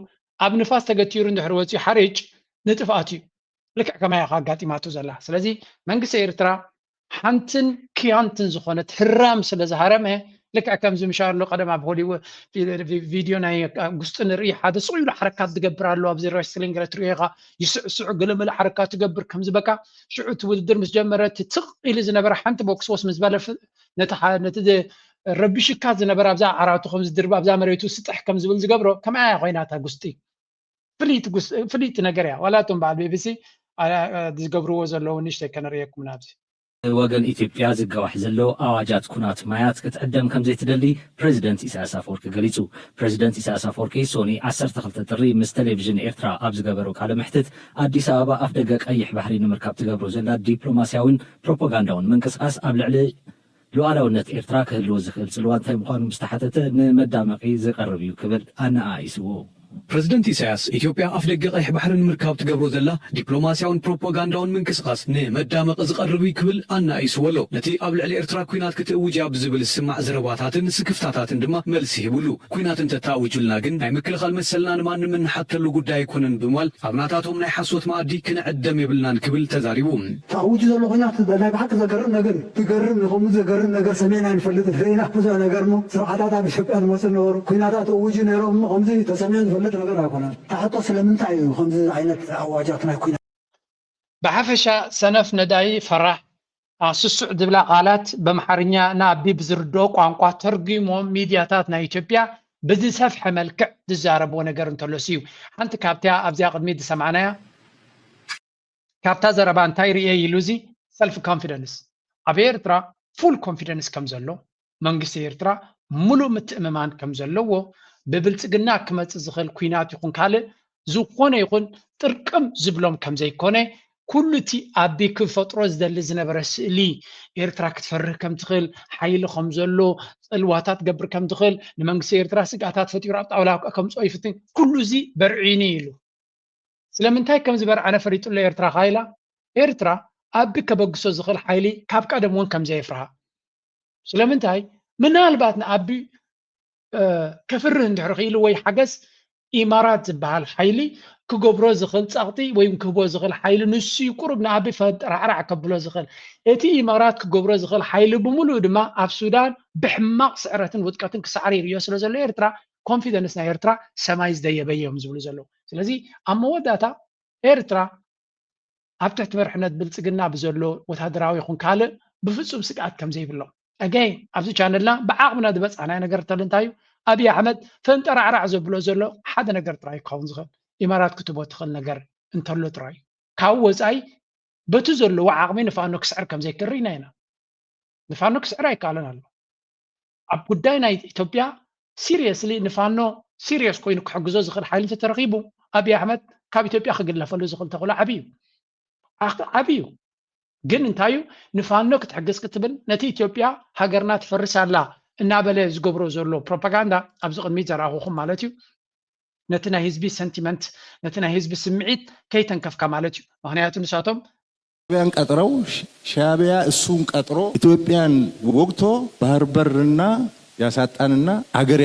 ኣብ ንፋስ ተገቲሩ እንድሕር ወፂኡ ሓሪጭ ንጥፍኣት እዩ። ልክዕ ከማይ ኢኻ ኣጋጢማቱ ዘላ። ስለዚ መንግስቲ ኤርትራ ሓንትን ክያንትን ዝኾነት ህራም ስለ ዝሃረመ ልክዕ ከምዚ ምሻሎ ቀደም ኣብ ሆሊውድ ቪድዮ ናይ ጉስጢ ንርኢ፣ ሓደ ስቕ ኢሉ ሓረካት ዝገብር ኣሎ ኣብዚ ረስትሊንግ ገለ ትሪኦ ኢኻ። ይስዕስዑ ገለመለ ሓረካት ትገብር ከምዚ በቃ ሽዑ እቲ ውድድር ምስ ጀመረ እቲ ትቕ ኢሉ ዝነበረ ሓንቲ ቦክስ ወስ ምስ በለ ነቲ ረቢሽካ ዝነበረ ኣብዛ ዓራቱ ከም ዝድርብ ኣብዛ መሬቱ ስጥሕ ከም ዝብል ዝገብሮ ከምኣ ኮይና እታ ጉስጢ። ፍልይቲ ነገር እያ። ዋላ እቶም በዓል ቢቢሲ ዝገብርዎ ዘለዉ ንሽተይ ከነርእየኩም ናብዚ። ወገን ኢትዮጵያ ዝጋዋሕ ዘሎ ኣዋጃት ኩናት ማያት ክትዕደም ከምዘይትደሊ ፕሬዚደንት ኢሳያስ ኣፈወርቂ ገሊጹ። ፕሬዚደንት ኢሳያስ ኣፈወርቂ ሶኒ ዓሰርተ ክልተ ጥሪ ምስ ቴሌቪዥን ኤርትራ ኣብ ዝገበሮ ቃለ መሕትት ኣዲስ ኣበባ ኣፍደገ ቀይሕ ባሕሪ ንምርካብ ትገብሮ ዘላ ዲፕሎማስያውን ፕሮፓጋንዳውን ምንቅስቃስ ኣብ ልዕሊ ሉዓላውነት ኤርትራ ክህልዎ ዝኽእል ጽልዋ እንታይ ምዃኑ ምስ ተሓተተ ንመዳመቒ ዝቐርብ እዩ ክብል ኣነኣኢስዎ። ፕረዚደንት ኢሳያስ፣ ኢትዮጵያ ኣፍደገ ቀይሕ ባሕሪ ንምርካብ ትገብሮ ዘላ ዲፕሎማስያውን ፕሮፓጋንዳውን ምንቅስቓስ ንመዳመቒ ዝቐርብ እዩ ክብል ኣነኣኢስዎ ኣሎ። ነቲ ኣብ ልዕሊ ኤርትራ ኲናት ክትእውጅ እያ ብዝብል ዝስማዕ ዘረባታትን ስክፍታታትን ድማ መልሲ ሂብሉ። ኲናት እንተተኣዊጁልና ግን ናይ ምክልኻል መሰልና ንማንም እንሓተሉ ጉዳይ ኣይኮነን ብምባል ኣብ ናታቶም ናይ ሓሶት መኣዲ ክንዕደም የብልናን ክብል ተዛሪቡ። ተኣዊጁ ዘሎ ኲናት ናይ ብሓቂ ዘገርም ነገር እዩ። ዝገርም እዩ። ከምኡ ዘገርም ነገር ሰሚዕና ኣይንፈልጥን። ርኢና ብዙሕ ነገር እሞ ስርዓታት ኣብ ኢትዮጵያ ዝመፁ ነበሩ። ኲናታት እውጁ ነይሮም እሞ ከምዚ ተሰሚዑ ዝፈልጥ ነገር ኣይኮነን። እቲ ሕቶ ስለምንታይ እዩ ከምዚ ዓይነት ኣዋጃት ናይ ኲናት? ብሓፈሻ ሰነፍ ነዳይ ፈራሕ ስሱዕ ዝብላ ቃላት በምሓርኛ ንኣቢ ብዝርድኦ ቋንቋ ተርጒሞም ሚድያታት ናይ ኢትዮጵያ ብዝሰፍሐ መልክዕ ዝዛረብዎ ነገር እንተሎስ እዩ። ሓንቲ ካብቲያ ኣብዚኣ ቅድሚት ዝሰማዕናያ ካብታ ዘረባ እንታይ ርእየ ኢሉ እዚ ሰልፍ ኮንፊደንስ ኣብ ኤርትራ ፉል ኮንፊደንስ ከም ዘሎ መንግስቲ ኤርትራ ሙሉእ ምትእምማን ከም ዘለዎ ብብልጽግና ክመጽእ ዝኽእል ኲናት ይኹን ካልእ ዝኾነ ይኹን ጥርቅም ዝብሎም ከም ዘይኮነ ኩሉ እቲ ኣቢ ክፈጥሮ ዝደሊ ዝነበረ ስእሊ ኤርትራ ክትፈርህ ከም ትኽእል ሓይሊ ከም ዘሎ ጽልዋታት ገብር ከም ትኽእል ንመንግስቲ ኤርትራ ስግኣታት ፈጢሩ ኣብ ጣውላ ከምፅኦ ይፍትን ኩሉ እዚ በርዒኒ ኢሉ ስለምንታይ ከም ዝበርዓነ ፈሊጡሎ ኤርትራ ካይላ ኤርትራ ኣቢ ከበግሶ ዝኽእል ሓይሊ ካብ ቀደም እውን ከም ዘየፍርሃ ስለምንታይ ምናልባት ንኣቢ ከፍርህ እንድሕር ክኢሉ ወይ ሓገዝ ኢማራት ዝበሃል ሓይሊ ክገብሮ ዝኽእል ጸቕጢ ወይ ክህቦ ዝኽእል ሓይሊ ንሱ እዩ ቁሩብ ንኣቢ ፈንጠራዕራዕ ከብሎ ዝኽእል እቲ ኢማራት ክገብሮ ዝኽእል ሓይሊ ብምሉኡ ድማ ኣብ ሱዳን ብሕማቕ ስዕረትን ውድቀትን ክሳዕር ይርእዮ ስለ ዘሎ ኤርትራ ኮንፊደንስ ናይ ኤርትራ ሰማይ ዝደየበ እዮም ዝብሉ ዘለዉ ስለዚ ኣብ መወዳእታ ኤርትራ ኣብ ትሕቲ መርሕነት ብልጽግና ብዘሎ ወታደራዊ ይኹን ካልእ ብፍጹም ስግኣት ከም ዘይብሎም ኣገይ ኣብዚ ቻነልና ብዓቕምና ዝበጻሕናዮ ነገር እንተል እንታይ እዩ ኣብይ ኣሕመድ ፈንጠራዕራዕ ዘብሎ ዘሎ ሓደ ነገር ጥራይ ክኸውን ዝኽእል ኢማራት ክትቦ ትኽእል ነገር እንተሎ ጥራይ እዩ ካብ ወፃኢ በቲ ዘለዎ ዓቕሚ ንፋኖ ክስዕር ከም ዘይክእል ርኢና ኢና ንፋኖ ክስዕር ኣይከኣለን ኣሎ ኣብ ጉዳይ ናይ ኢትዮጵያ ሲሪየስሊ ንፋኖ ሲሪየስ ኮይኑ ክሕግዞ ዝኽእል ሓይሊ እንተተረኺቡ ኣብይ ኣሕመድ ካብ ኢትዮጵያ ክግለፈሉ ዝኽእል ተኽእሎ ዓብዩ ዓብዩ ግን እንታይ እዩ ንፋኖ ክትሕግዝ ክትብል ነቲ ኢትዮጵያ ሃገርና ትፈርስ ኣላ እናበለ ዝገብሮ ዘሎ ፕሮፓጋንዳ ኣብዚ ቅድሚት ዘረኣኹኹም ማለት እዩ ነቲ ናይ ህዝቢ ሰንቲመንት ነቲ ናይ ህዝቢ ስምዒት ከይተንከፍካ ማለት እዩ ምክንያቱ ንሳቶም ሻዕቢያን ቀጥረው ሻዕቢያ እሱን ቀጥሮ ኢትዮጵያን ወግቶ ባህር በርና ያሳጣንና አገር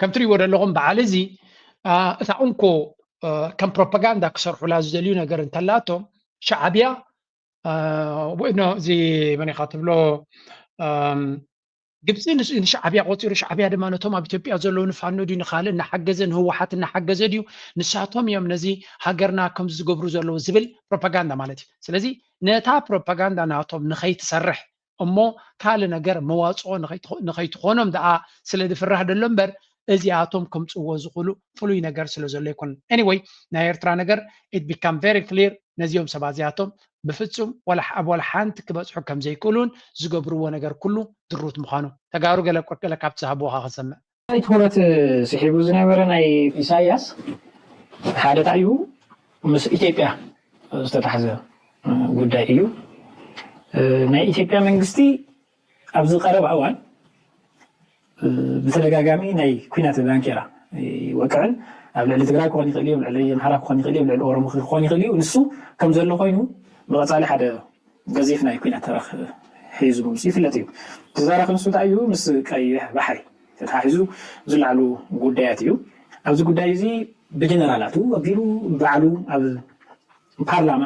ከም ትሪእዎ ዘለኹም በዓል እዚ እታ እንኮ ከም ፕሮፓጋንዳ ክሰርሑላ ዝደልዩ ነገር እንተላቶም ሻዕቢያ ወይ እዚ መን ኢኻ ትብሎ ግብፂ ንሻዕብያ ቆፂሩ ሻዕብያ ድማ ነቶም ኣብ ኢትዮጵያ ዘለዉ ንፋኖ ድዩ ንካልእ እናሓገዘ ንህወሓት እናሓገዘ ድዩ ንሳቶም እዮም ነዚ ሃገርና ከምዚ ዝገብሩ ዘለዉ ዝብል ፕሮፓጋንዳ ማለት እዩ ስለዚ ነታ ፕሮፓጋንዳ ናቶም ንኸይትሰርሕ እሞ ካልእ ነገር መዋፅኦ ንኸይትኾኖም ደኣ ስለ ዝፍራህ ደሎ እምበር እዚኣቶም ከምፅዎ ዝኽእሉ ፍሉይ ነገር ስለ ዘሎ ኣይኮነን anyway ናይ ኤርትራ ነገር it become very clear ነዚኦም ሰባት እዚኣቶም ብፍፁም ወላ ኣብ ወላ ሓንቲ ክበፅሑ ከም ዘይክእሉን ዝገብርዎ ነገር ኩሉ ድሩት ምዃኑ ተጋሩ ገለ ቆርቀለ ካብቲ ዝሃብዎ ካ ክንሰምዕ ናይ ትኹረት ስሒቡ ዝነበረ ናይ ኢሳያስ ሓደ ታይ እዩ ምስ ኢትዮጵያ ዝተታሕዘ ጉዳይ እዩ ናይ ኢትዮጵያ መንግስቲ ኣብዚ ቀረባ እዋን ብተደጋጋሚ ናይ ኩናት ዳንኬራ ይወቅዕን ኣብ ልዕሊ ትግራይ ክኾን ይኽእል እዩ ልዕሊ ኣምሓራ ክኾን ይኽእል እዩ ልዕሊ ኦሮሞ ክኾን ይኽእል እዩ ንሱ ከም ዘሎ ኮይኑ ብቐፃሊ ሓደ ገዚፍ ናይ ኩናት ተረኽ ሒዙ ምምፅኡ ይፍለጥ እዩ። እቲ ተረኽ ንሱ እንታይ እዩ? ምስ ቀይሕ ባሕሪ ተተሓሒዙ ዝለዓሉ ጉዳያት እዩ። ኣብዚ ጉዳይ እዚ ብጀነራላቱ ኣቢሉ ባዕሉ ኣብ ፓርላማ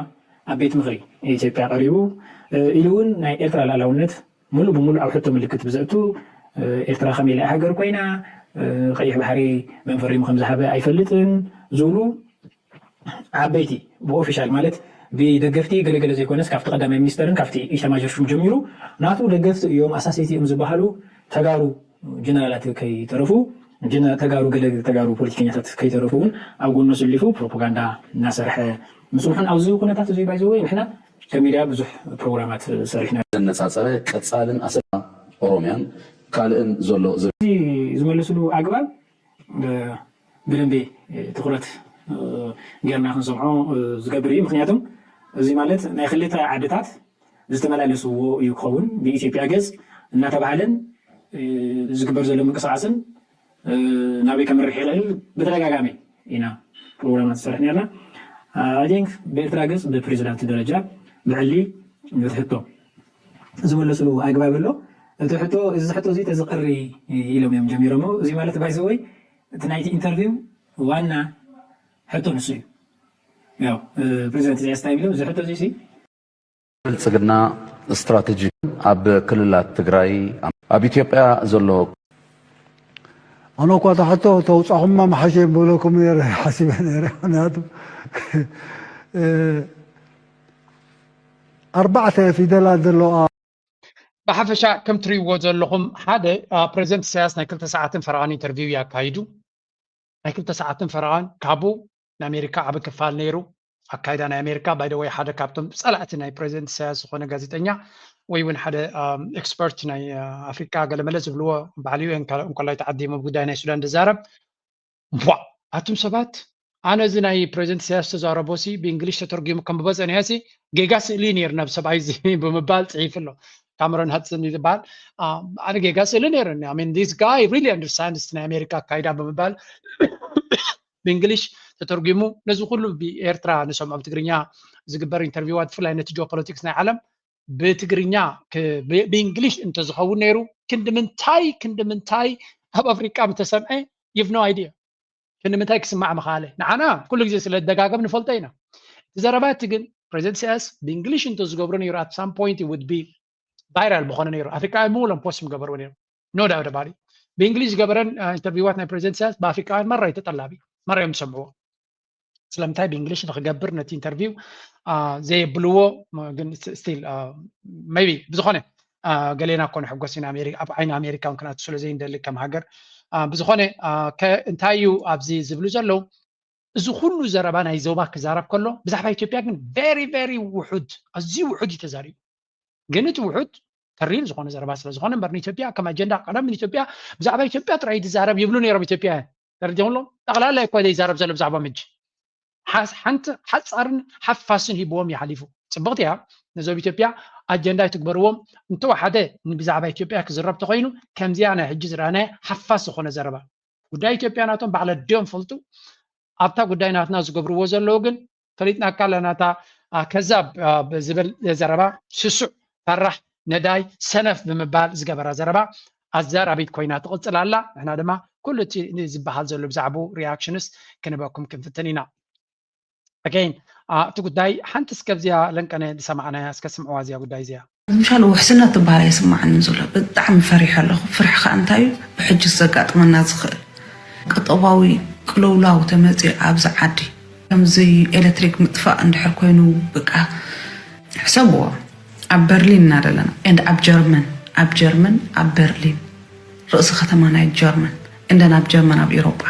ኣብ ቤት ምኽሪ ኢትዮጵያ ቀሪቡ ኢሉ እውን ናይ ኤርትራ ልኣላውነት ሙሉእ ብሙሉእ ኣብ ሕቶ ምልክት ብዘእቱ ኤርትራ ከመይ ኢላ ሃገር ኮይና፣ ቀይሕ ባሕሪ መንፈሪሙ ከም ዝሃበ ኣይፈልጥን ዝብሉ ዓበይቲ ብኦፊሻል ማለት ብደገፍቲ ገለገለ ዘይኮነስ ካብቲ ቀዳማይ ሚኒስተርን ካብቲ ኢታማዦር ሹም ጀሚሩ ናቱ ደገፍቲ እዮም ኣሳሰይቲ እዮም ዝበሃሉ ተጋሩ ጀነራላት ከይተረፉ ተጋሩ ገለ ተጋሩ ፖለቲከኛታት ከይተረፉ እውን ኣብ ጎኑ ኣሰሊፉ ፕሮፓጋንዳ እናሰርሐ ምፅንሑን ኣብዚ ኩነታት እዚ ባይዘወይ ንሕና ከም ሚድያ ብዙሕ ፕሮግራማት ሰሪሕና። ዘነፃፀረ ቀፃልን ኣሰ ኦሮሚያን ካልእን ዘሎ ዝመልስሉ ኣግባብ ብደንቢ ትኩረት ጌርና ክንሰምዖ ዝገብር እዩ። ምክንያቱም እዚ ማለት ናይ ክልተ ዓድታት ዝተመላለስዎ እዩ ክኸውን ብኢትዮጵያ ገፅ እናተባህለን ዝግበር ዘሎ ምንቅስቃስን ናበይ ከምርሕ ይኽእል ብተደጋጋሚ ኢና ፕሮግራማት ዝሰርሕ ነርና። I think ብኤርትራ ገፅ ብፕሬዚዳንት ደረጃ ብዕሊ እቲ ሕቶ ዝመለስሉ ኣግባብ ኣሎ። እቲ ሕቶ እዚ ሕቶ እዚ ተዝቐሪ ኢሎም እዮም ጀሚሮሞ። እዚ ማለት ባይዘወይ እቲ ናይቲ ኢንተርቪው ዋና ሕቶ ንሱ እዩ። ያው ፕሬዚዳንት ኢሳያስ እንታይ ኢሎም እዚ ሕቶ እዚ ብልፅግና ስትራቴጂ ኣብ ክልላት ትግራይ ኣብ ኢትዮጵያ ዘሎ ኣነ እኳ እታ ሕቶ ተውፃኹማ መሓሸ ይብለኩም ነረ ሓሲበ ነረ ምክንያቱ ኣርባዕተ ፊደላት ዘለዋ ብሓፈሻ ከም ትሪእዎ ዘለኹም ሓደ ፕሬዚደንት ኢሳያስ ናይ ክልተ ሰዓትን ፈረቓን ኢንተርቪው እዩ ኣካይዱ። ናይ ክልተ ሰዓትን ፈረቓን ካብኡ ንኣሜሪካ ዓቢ ክፋል ነይሩ። ኣካይዳ ናይ ኣሜሪካ ባይደወይ ሓደ ካብቶም ጸላእቲ ናይ ፕሬዚደንት ኢሳያስ ዝኾነ ጋዜጠኛ ወይ እውን ሓደ ኤክስፐርት ናይ ኣፍሪካ ገለመለ ዝብልዎ ባዕሉ ዩ እንኮላይ ተዓዲሙ ጉዳይ ናይ ሱዳን ዝዛረብ ቧ ኣቱም ሰባት ኣነ እዚ ናይ ፕሬዚደንት ኢሳያስ ተዛረቦ ሲ ብእንግሊሽ ተተርጉሙ ከም ብበፀ ነያ ሲ ጌጋ ስእሊ ነይሩ ናብ ሰብኣይ እዚ ብምባል ፅሒፉ ኣሎ። ካመሮን ሃድሰን እዩ ዝበሃል። ኣነ ጌጋ ስእሊ ነይሩ ን this guy really understands ናይ ኣሜሪካ ኣካይዳ ብምባል ብእንግሊሽ ተተርጉሙ ነዚ ኩሉ ብኤርትራ ንሰምዖ ብትግርኛ ዝግበር ኢንተርቪዋት ብፍላይ ነቲ ጂኦፖለቲክስ ናይ ዓለም ብትግርኛ ብእንግሊሽ እንተዝኸውን ነይሩ ክንዲ ምንታይ ክንዲ ምንታይ ኣብ ኣፍሪቃ ምተሰምዐ you've no idea። ክንዲ ምንታይ ክስማዕ ምኸኣለ ንዓና ኩሉ ግዜ ስለ ደጋገም ንፈልጦ ኢና። እቲ ዘረባ እቲ ግን ፕሬዚደንት ኢሳያስ ብእንግሊሽ እንተዝገብሮ ነይሩ at some point would be viral ብኾነ ነይሩ ኣፍሪቃውያን ምውሎም ፖስት ምገበርዎ ነይሩ። No doubt about it። ብእንግሊሽ ዝገበረን ኢንተርቪዋት ናይ ፕሬዚደንት ኢሳያስ ብኣፍሪቃውያን መራ እዩ ተጠላቢ መራ እዮም ዝሰምዕዎ። ስለምንታይ ብእንግሊሽ ንክገብር ነቲ ኢንተርቪው ዘየብልዎ ግን still maybe ብዝኾነ ገሌና እኮ ንሕጎስ ኢና ኣብ ዓይኒ ኣሜሪካ እውን ክንኣቱ ስለ ዘይንደሊ ከም ሃገር ብዝኾነ እንታይ እዩ ኣብዚ ዝብሉ ዘለዉ እዚ ኩሉ ዘረባ ናይ ዞባ ክዛረብ ከሎ ብዛዕባ ኢትዮጵያ ግን very very ውሑድ ኣዝዩ ውሑድ እዩ ተዛሪቡ። ግን እቲ ውሑድ ተሪር ዝኾነ ዘረባ ስለ ዝኾነ እምበር ንኢትዮጵያ ከም ኣጀንዳ ቀደም ንኢትዮጵያ ብዛዕባ ኢትዮጵያ ጥራይ ዝዛረብ ይብሉ ነይሮም ኢትዮጵያውያን ተረዲኹም ኣሎ ጠቕላላ እኳ ዘይዛረብ ዘሎ ብዛዕባ ምጅ ሓንቲ ሓፃርን ሓፋስን ሂብዎም ይሓሊፉ። ፅብቕቲ እያ ነዞም ኢትዮጵያ ኣጀንዳ ይትግበርዎም እንተወሓደ ብዛዕባ ኢትዮጵያ ክዝረብ ተኮይኑ ከምዚኣ ናይ ሕጂ ዝረኣናያ ሓፋስ ዝኾነ ዘረባ ጉዳይ ኢትዮጵያ ናቶም ባዕለ ድዮም ፈልጡ ኣብታ ጉዳይ ናትና ዝገብርዎ ዘለዉ ግን ፈሊጥናካ ኣለና እታ ከዛብ ዝብል ዘረባ ስሱዕ ፈራሕ ነዳይ ሰነፍ ብምባል ዝገበራ ዘረባ ኣዛራቢት ኮይና ትቕፅል ኣላ። ንሕና ድማ ኩሉ እቲ ዝበሃል ዘሎ ብዛዕባኡ ሪኣክሽንስ ክንበኩም ክንፍትን ኢና። ኣገይን እቲ ጉዳይ ሓንቲ እስከ ኣብዚኣ ለንቀነ ዝሰማዕናያ እስከ ስምዕዋ እዚኣ ጉዳይ እዚኣ። ምሻል ውሕስነት ትበሃል ኣይስማዓንን ዘሎ ብጣዕሚ ፈሪሐ ኣለኹ። ፍርሒ ከዓ እንታይ እዩ ብሕጂ ዘጋጥመና ዝኽእል ቁጠባዊ ቅልውላው ተመፅኡ ኣብዚ ዓዲ ከምዚ ኤሌክትሪክ ምጥፋእ እንድሕር ኮይኑ በቃ ሕሰብዎ ኣብ በርሊን እና ዘለና and ኣብ ጀርመን ኣብ ጀርመን ኣብ በርሊን ርእሲ ከተማ ናይ ጀርመን and ኣብ ጀርመን ኣብ ኤሮጳ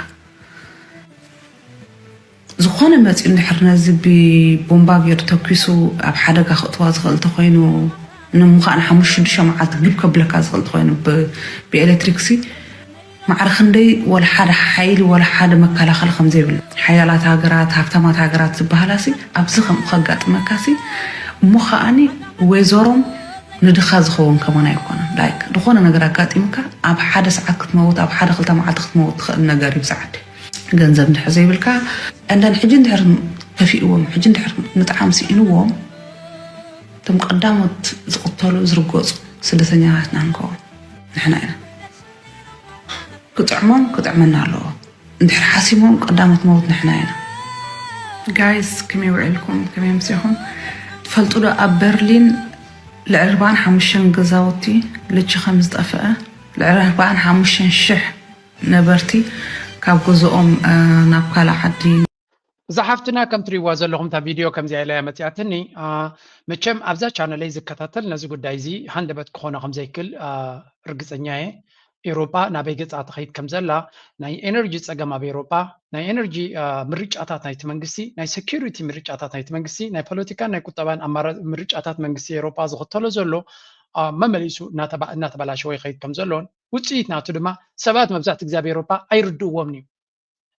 ዝኾነ መፂኡ እንድሕር ነዚ ብቦምባ ገይሩ ተኪሱ ኣብ ሓደጋ ክእትዋ ዝኽእል ተኮይኑ ንምዃእ ንሓሙሽተ ሽዱሽተ መዓልቲ ግብ ከብለካ ዝኽእል ተኮይኑ ብኤሌክትሪክ ሲ ማዕረ ክንደይ ወላ ሓደ ሓይሊ ወላ ሓደ መከላኸሊ ከም ዘይብሉ ሓያላት ሃገራት ሃብታማት ሃገራት ዝበሃላ ሲ ኣብዚ ከምኡ ከጋጥመካ ሲ እሞ ከዓኒ ወይዘሮም ንድኻ ዝኸውን ከማን ኣይኮነን ላይክ ዝኾነ ነገር ኣጋጢምካ ኣብ ሓደ ሰዓት ክትመውት ኣብ ሓደ ክልተ መዓልቲ ክትመውት ትኽእል ነገር እዩ ብዛዓዲ ገንዘብ እንድሕር ዘይብልካ and then ሕጂ እንድሕር ከፊእዎም ሕጂ እንድሕር ምጥዓም ስኢንዎም እቶም ቀዳሞት ዝቕተሉ ዝርገፁ ስደተኛታትና ንከውን ንሕና ኢና ክጥዕሞም ክጥዕመና ኣለዎ እንድሕር ሓሲሞም ቀዳሞት መውት ንሕና ኢና guys ከመይ ውዒልኩም ከመይ ምሲኹም ትፈልጡ ዶ ኣብ በርሊን ልዕሊ ኣርባዓን ሓሙሽተን ገዛውቲ ልቺ ከም ዝጠፍአ ልዕሊ ኣርባዓን ሓሙሽተን ሽሕ ነበርቲ ካብ ገዝኦም ናብ ካልእ ዓዲ እዛ ሓፍትና ከም ትሪእዋ ዘለኹም እታ ቪድዮ ከምዚኣ ኢላ እያ መፂኣትኒ። መቸም ኣብዛ ቻነለይ ዝከታተል ነዚ ጉዳይ እዚ ሃንደበት ክኾኖ ከምዘይክእል ርግፀኛ እየ። ኤውሮጳ ናበይ ገፃ ትኸይድ ከም ዘላ፣ ናይ ኤነርጂ ፀገም ኣብ ኤውሮጳ፣ ናይ ኤነርጂ ምርጫታት ናይቲ መንግስቲ፣ ናይ ሴኩሪቲ ምርጫታት ናይቲ መንግስቲ፣ ናይ ፖለቲካን ናይ ቁጠባን ኣማራ ምርጫታት መንግስቲ ኤውሮጳ ዝኽተሎ ዘሎ መመሊሱ እናተባላሸወ ይኸይድ ከም ዘሎን ውፅኢት ናቱ ድማ ሰባት መብዛሕቲ ግዜ ኣብ ኤውሮጳ ኣይርድእዎምን እዩ።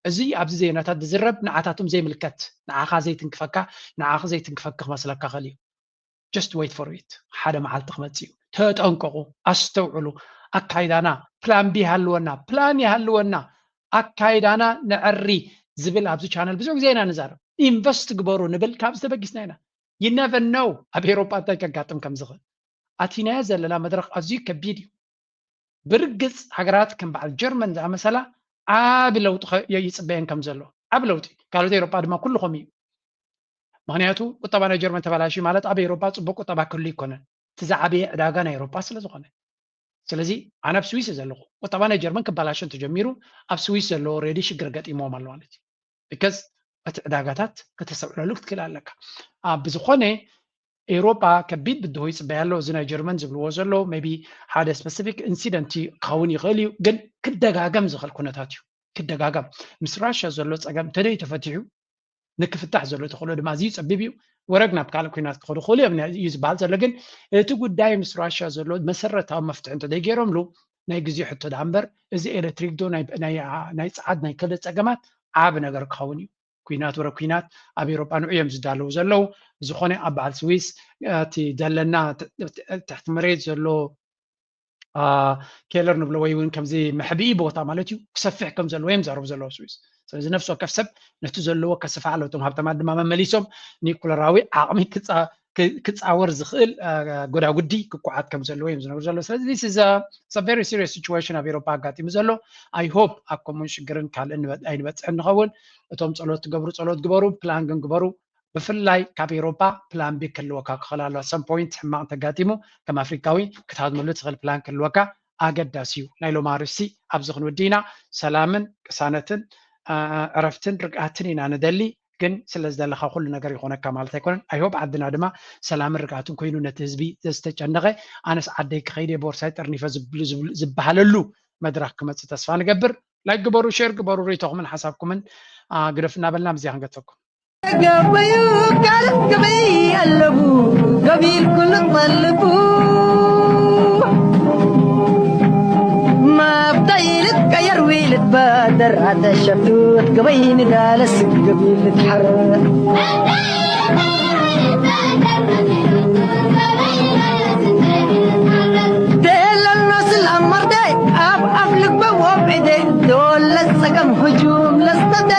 እዚ ኣብዚ ዜናታት ዝዝረብ ንዓታቶም ዘይምልከት፣ ንዓኻ ዘይትንክፈካ፣ ንዓኺ ዘይትንክፈኪ ክመስለካ ይኽእል እዩ። Just wait for it። ሓደ መዓልቲ ክመጽእ እዩ። ተጠንቀቑ፣ ኣስተውዕሉ። ኣካይዳና ፕላን ቢ ይሃልወና፣ ፕላን ይሃልወና፣ ኣካይዳና ነዐሪ ዝብል ኣብዚ ቻነል ብዙሕ ግዜ ኢና ንዛረብ። ኢንቨስት ግበሩ ንብል ካብዚ ተበጊስና ኢና። You never know ኣብ ኤውሮጳ እንታይ ከጋጥም ከም ዝኽእል። ኣቲናዮ ዘለና መድረኽ ኣዝዩ ከቢድ እዩ። ብርግጽ ሃገራት ከም በዓል ጀርመን ዝኣመሰላ ዓቢ ለውጢ ይጽበየን ከም ዘሎ ዓቢ ለውጢ ካልኦት ኤውሮጳ ድማ ኩሉ ከምኡ እዩ። ምክንያቱ ቁጠባ ናይ ጀርመን ተበላሽዩ ማለት ኣብ ኤውሮጳ ጽቡቅ ቁጠባ ክህሉ ኣይኮነን። እቲ ዝዓበየ ዕዳጋ ናይ ኤውሮጳ ስለ ዝኾነ። ስለዚ ኣነ ኣብ ስዊስ እየ ዘለኹ። ቁጠባ ናይ ጀርመን ክበላሾ እንተጀሚሩ ኣብ ስዊስ ዘለዉ ኦልሬዲ ሽግር ገጢምዎም ኣሎ ማለት እዩ። ቢካዝ እቲ ዕዳጋታት ከተስተውዕለሉ ክትክእል ኣለካ። ብዝኾነ ኤውሮጳ ከቢድ ብድሆ ይፅበያ ኣሎ። እዚ ናይ ጀርመን ዝብልዎ ዘለዉ ሜይ ቢ ሓደ ስፐሲፊክ ኢንሲደንት ክኸውን ይኽእል እዩ፣ ግን ክደጋገም ዝኽእል ኩነታት እዩ። ክደጋገም ምስ ራሽያ ዘሎ ፀገም እንተደይ ተፈቲሑ ንክፍታሕ ዘሎ ተኽእሎ ድማ ኣዝዩ ፀቢብ እዩ። ወረግ ናብ ካልእ ኩናት ክኸዱ ክኽእሉ እዮም እዩ ዝበሃል ዘሎ። ግን እቲ ጉዳይ ምስ ራሽያ ዘሎ መሰረታዊ መፍትሒ እንተደይ ገይሮምሉ ናይ ግዜ ሕቶ ደኣ እምበር እዚ ኤሌክትሪክ ዶ ናይ ፀዓት ናይ ክልተ ፀገማት ዓቢ ነገር ክኸውን እዩ። ኩናት ወረ ኩናት ኣብ ኤውሮጳ ንዑ እዮም ዝዳለዉ ዘለዉ። ብዝኾነ ኣብ በዓል ስዊስ እቲ ዘለና ትሕቲ መሬት ዘሎ ኬለር ንብሎ ወይ እውን ከምዚ መሕብኢ ቦታ ማለት እዩ ክሰፍሕ ከም ዘለዎ እዮም ዘረቡ ዘለዉ ስዊስ። ስለዚ ነፍሲ ወከፍ ሰብ ነቲ ዘለዎ ከስፍሕ ኣለዎ። እቶም ሃብታማት ድማ መመሊሶም ኒኩለራዊ ዓቕሚ ክፃወር ዝኽእል ጎዳጉዲ ክቋዓት ከም ዘለዎ እዮም ዝነግሩ ዘለዉ። ስለዚ this is a very serious situation ኣብ ኤውሮጳ ኣጋጢሙ ዘሎ። I hope ኣብ ከምኡን ሽግርን ካልእን ኣይንበፅሕን ንኸውን። እቶም ፀሎት ትገብሩ ፀሎት ግበሩ፣ ፕላን ግን ግበሩ። ብፍላይ ካብ ኤውሮጳ ፕላን ቢ ክህልወካ ክኽእል ኣሎ። ሰም ፖይንት ሕማቕ እንተጋጢሙ ከም ኣፍሪካዊ ክትሃድመሉ ትኽእል ፕላን ክህልወካ ኣገዳሲ እዩ። ናይ ሎማ ርእሲ ኣብዚ ክንውዲ ኢና። ሰላምን ቅሳነትን ዕረፍትን ርግኣትን ኢና ንደሊ። ግን ስለ ዝደለኻ ኩሉ ነገር ይኾነካ ማለት ኣይኮነን። I hope ዓድና ድማ ሰላምን ርግኣትን ኮይኑ ነቲ ህዝቢ ዝተጨነቐ ኣነስ ዓደይ ክኸይድ እየ ቦርሳይ ጠርኒፈ ዝበሃለሉ መድረኽ ክመፅእ ተስፋ ንገብር። ላይክ ግበሩ፣ ሼር ግበሩ፣ ርእይቶኹምን ሓሳብኩምን ግደፉ እናበልና ብዚኣ ክንገተኩም። ገበዩ ካልእ ገበይ ኣለቡ ገቢል ኩሉ ጠልቡ ማብታ ኢልት ቀየር ዊልት ባደር ኣተሸፍት ገበይ ንጋለስ ገቢል ትሓረ ደለኖ ስል ኣመርደ ኣብ ኣፍ ልግበ ወብዕደ ዶለ ጸገም ህጁም ለስተደ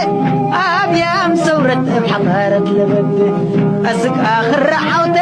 ኣብያም ሰውረት እብ ሓማረት ለበድ ኣስግ ኣኽረ ዓውደ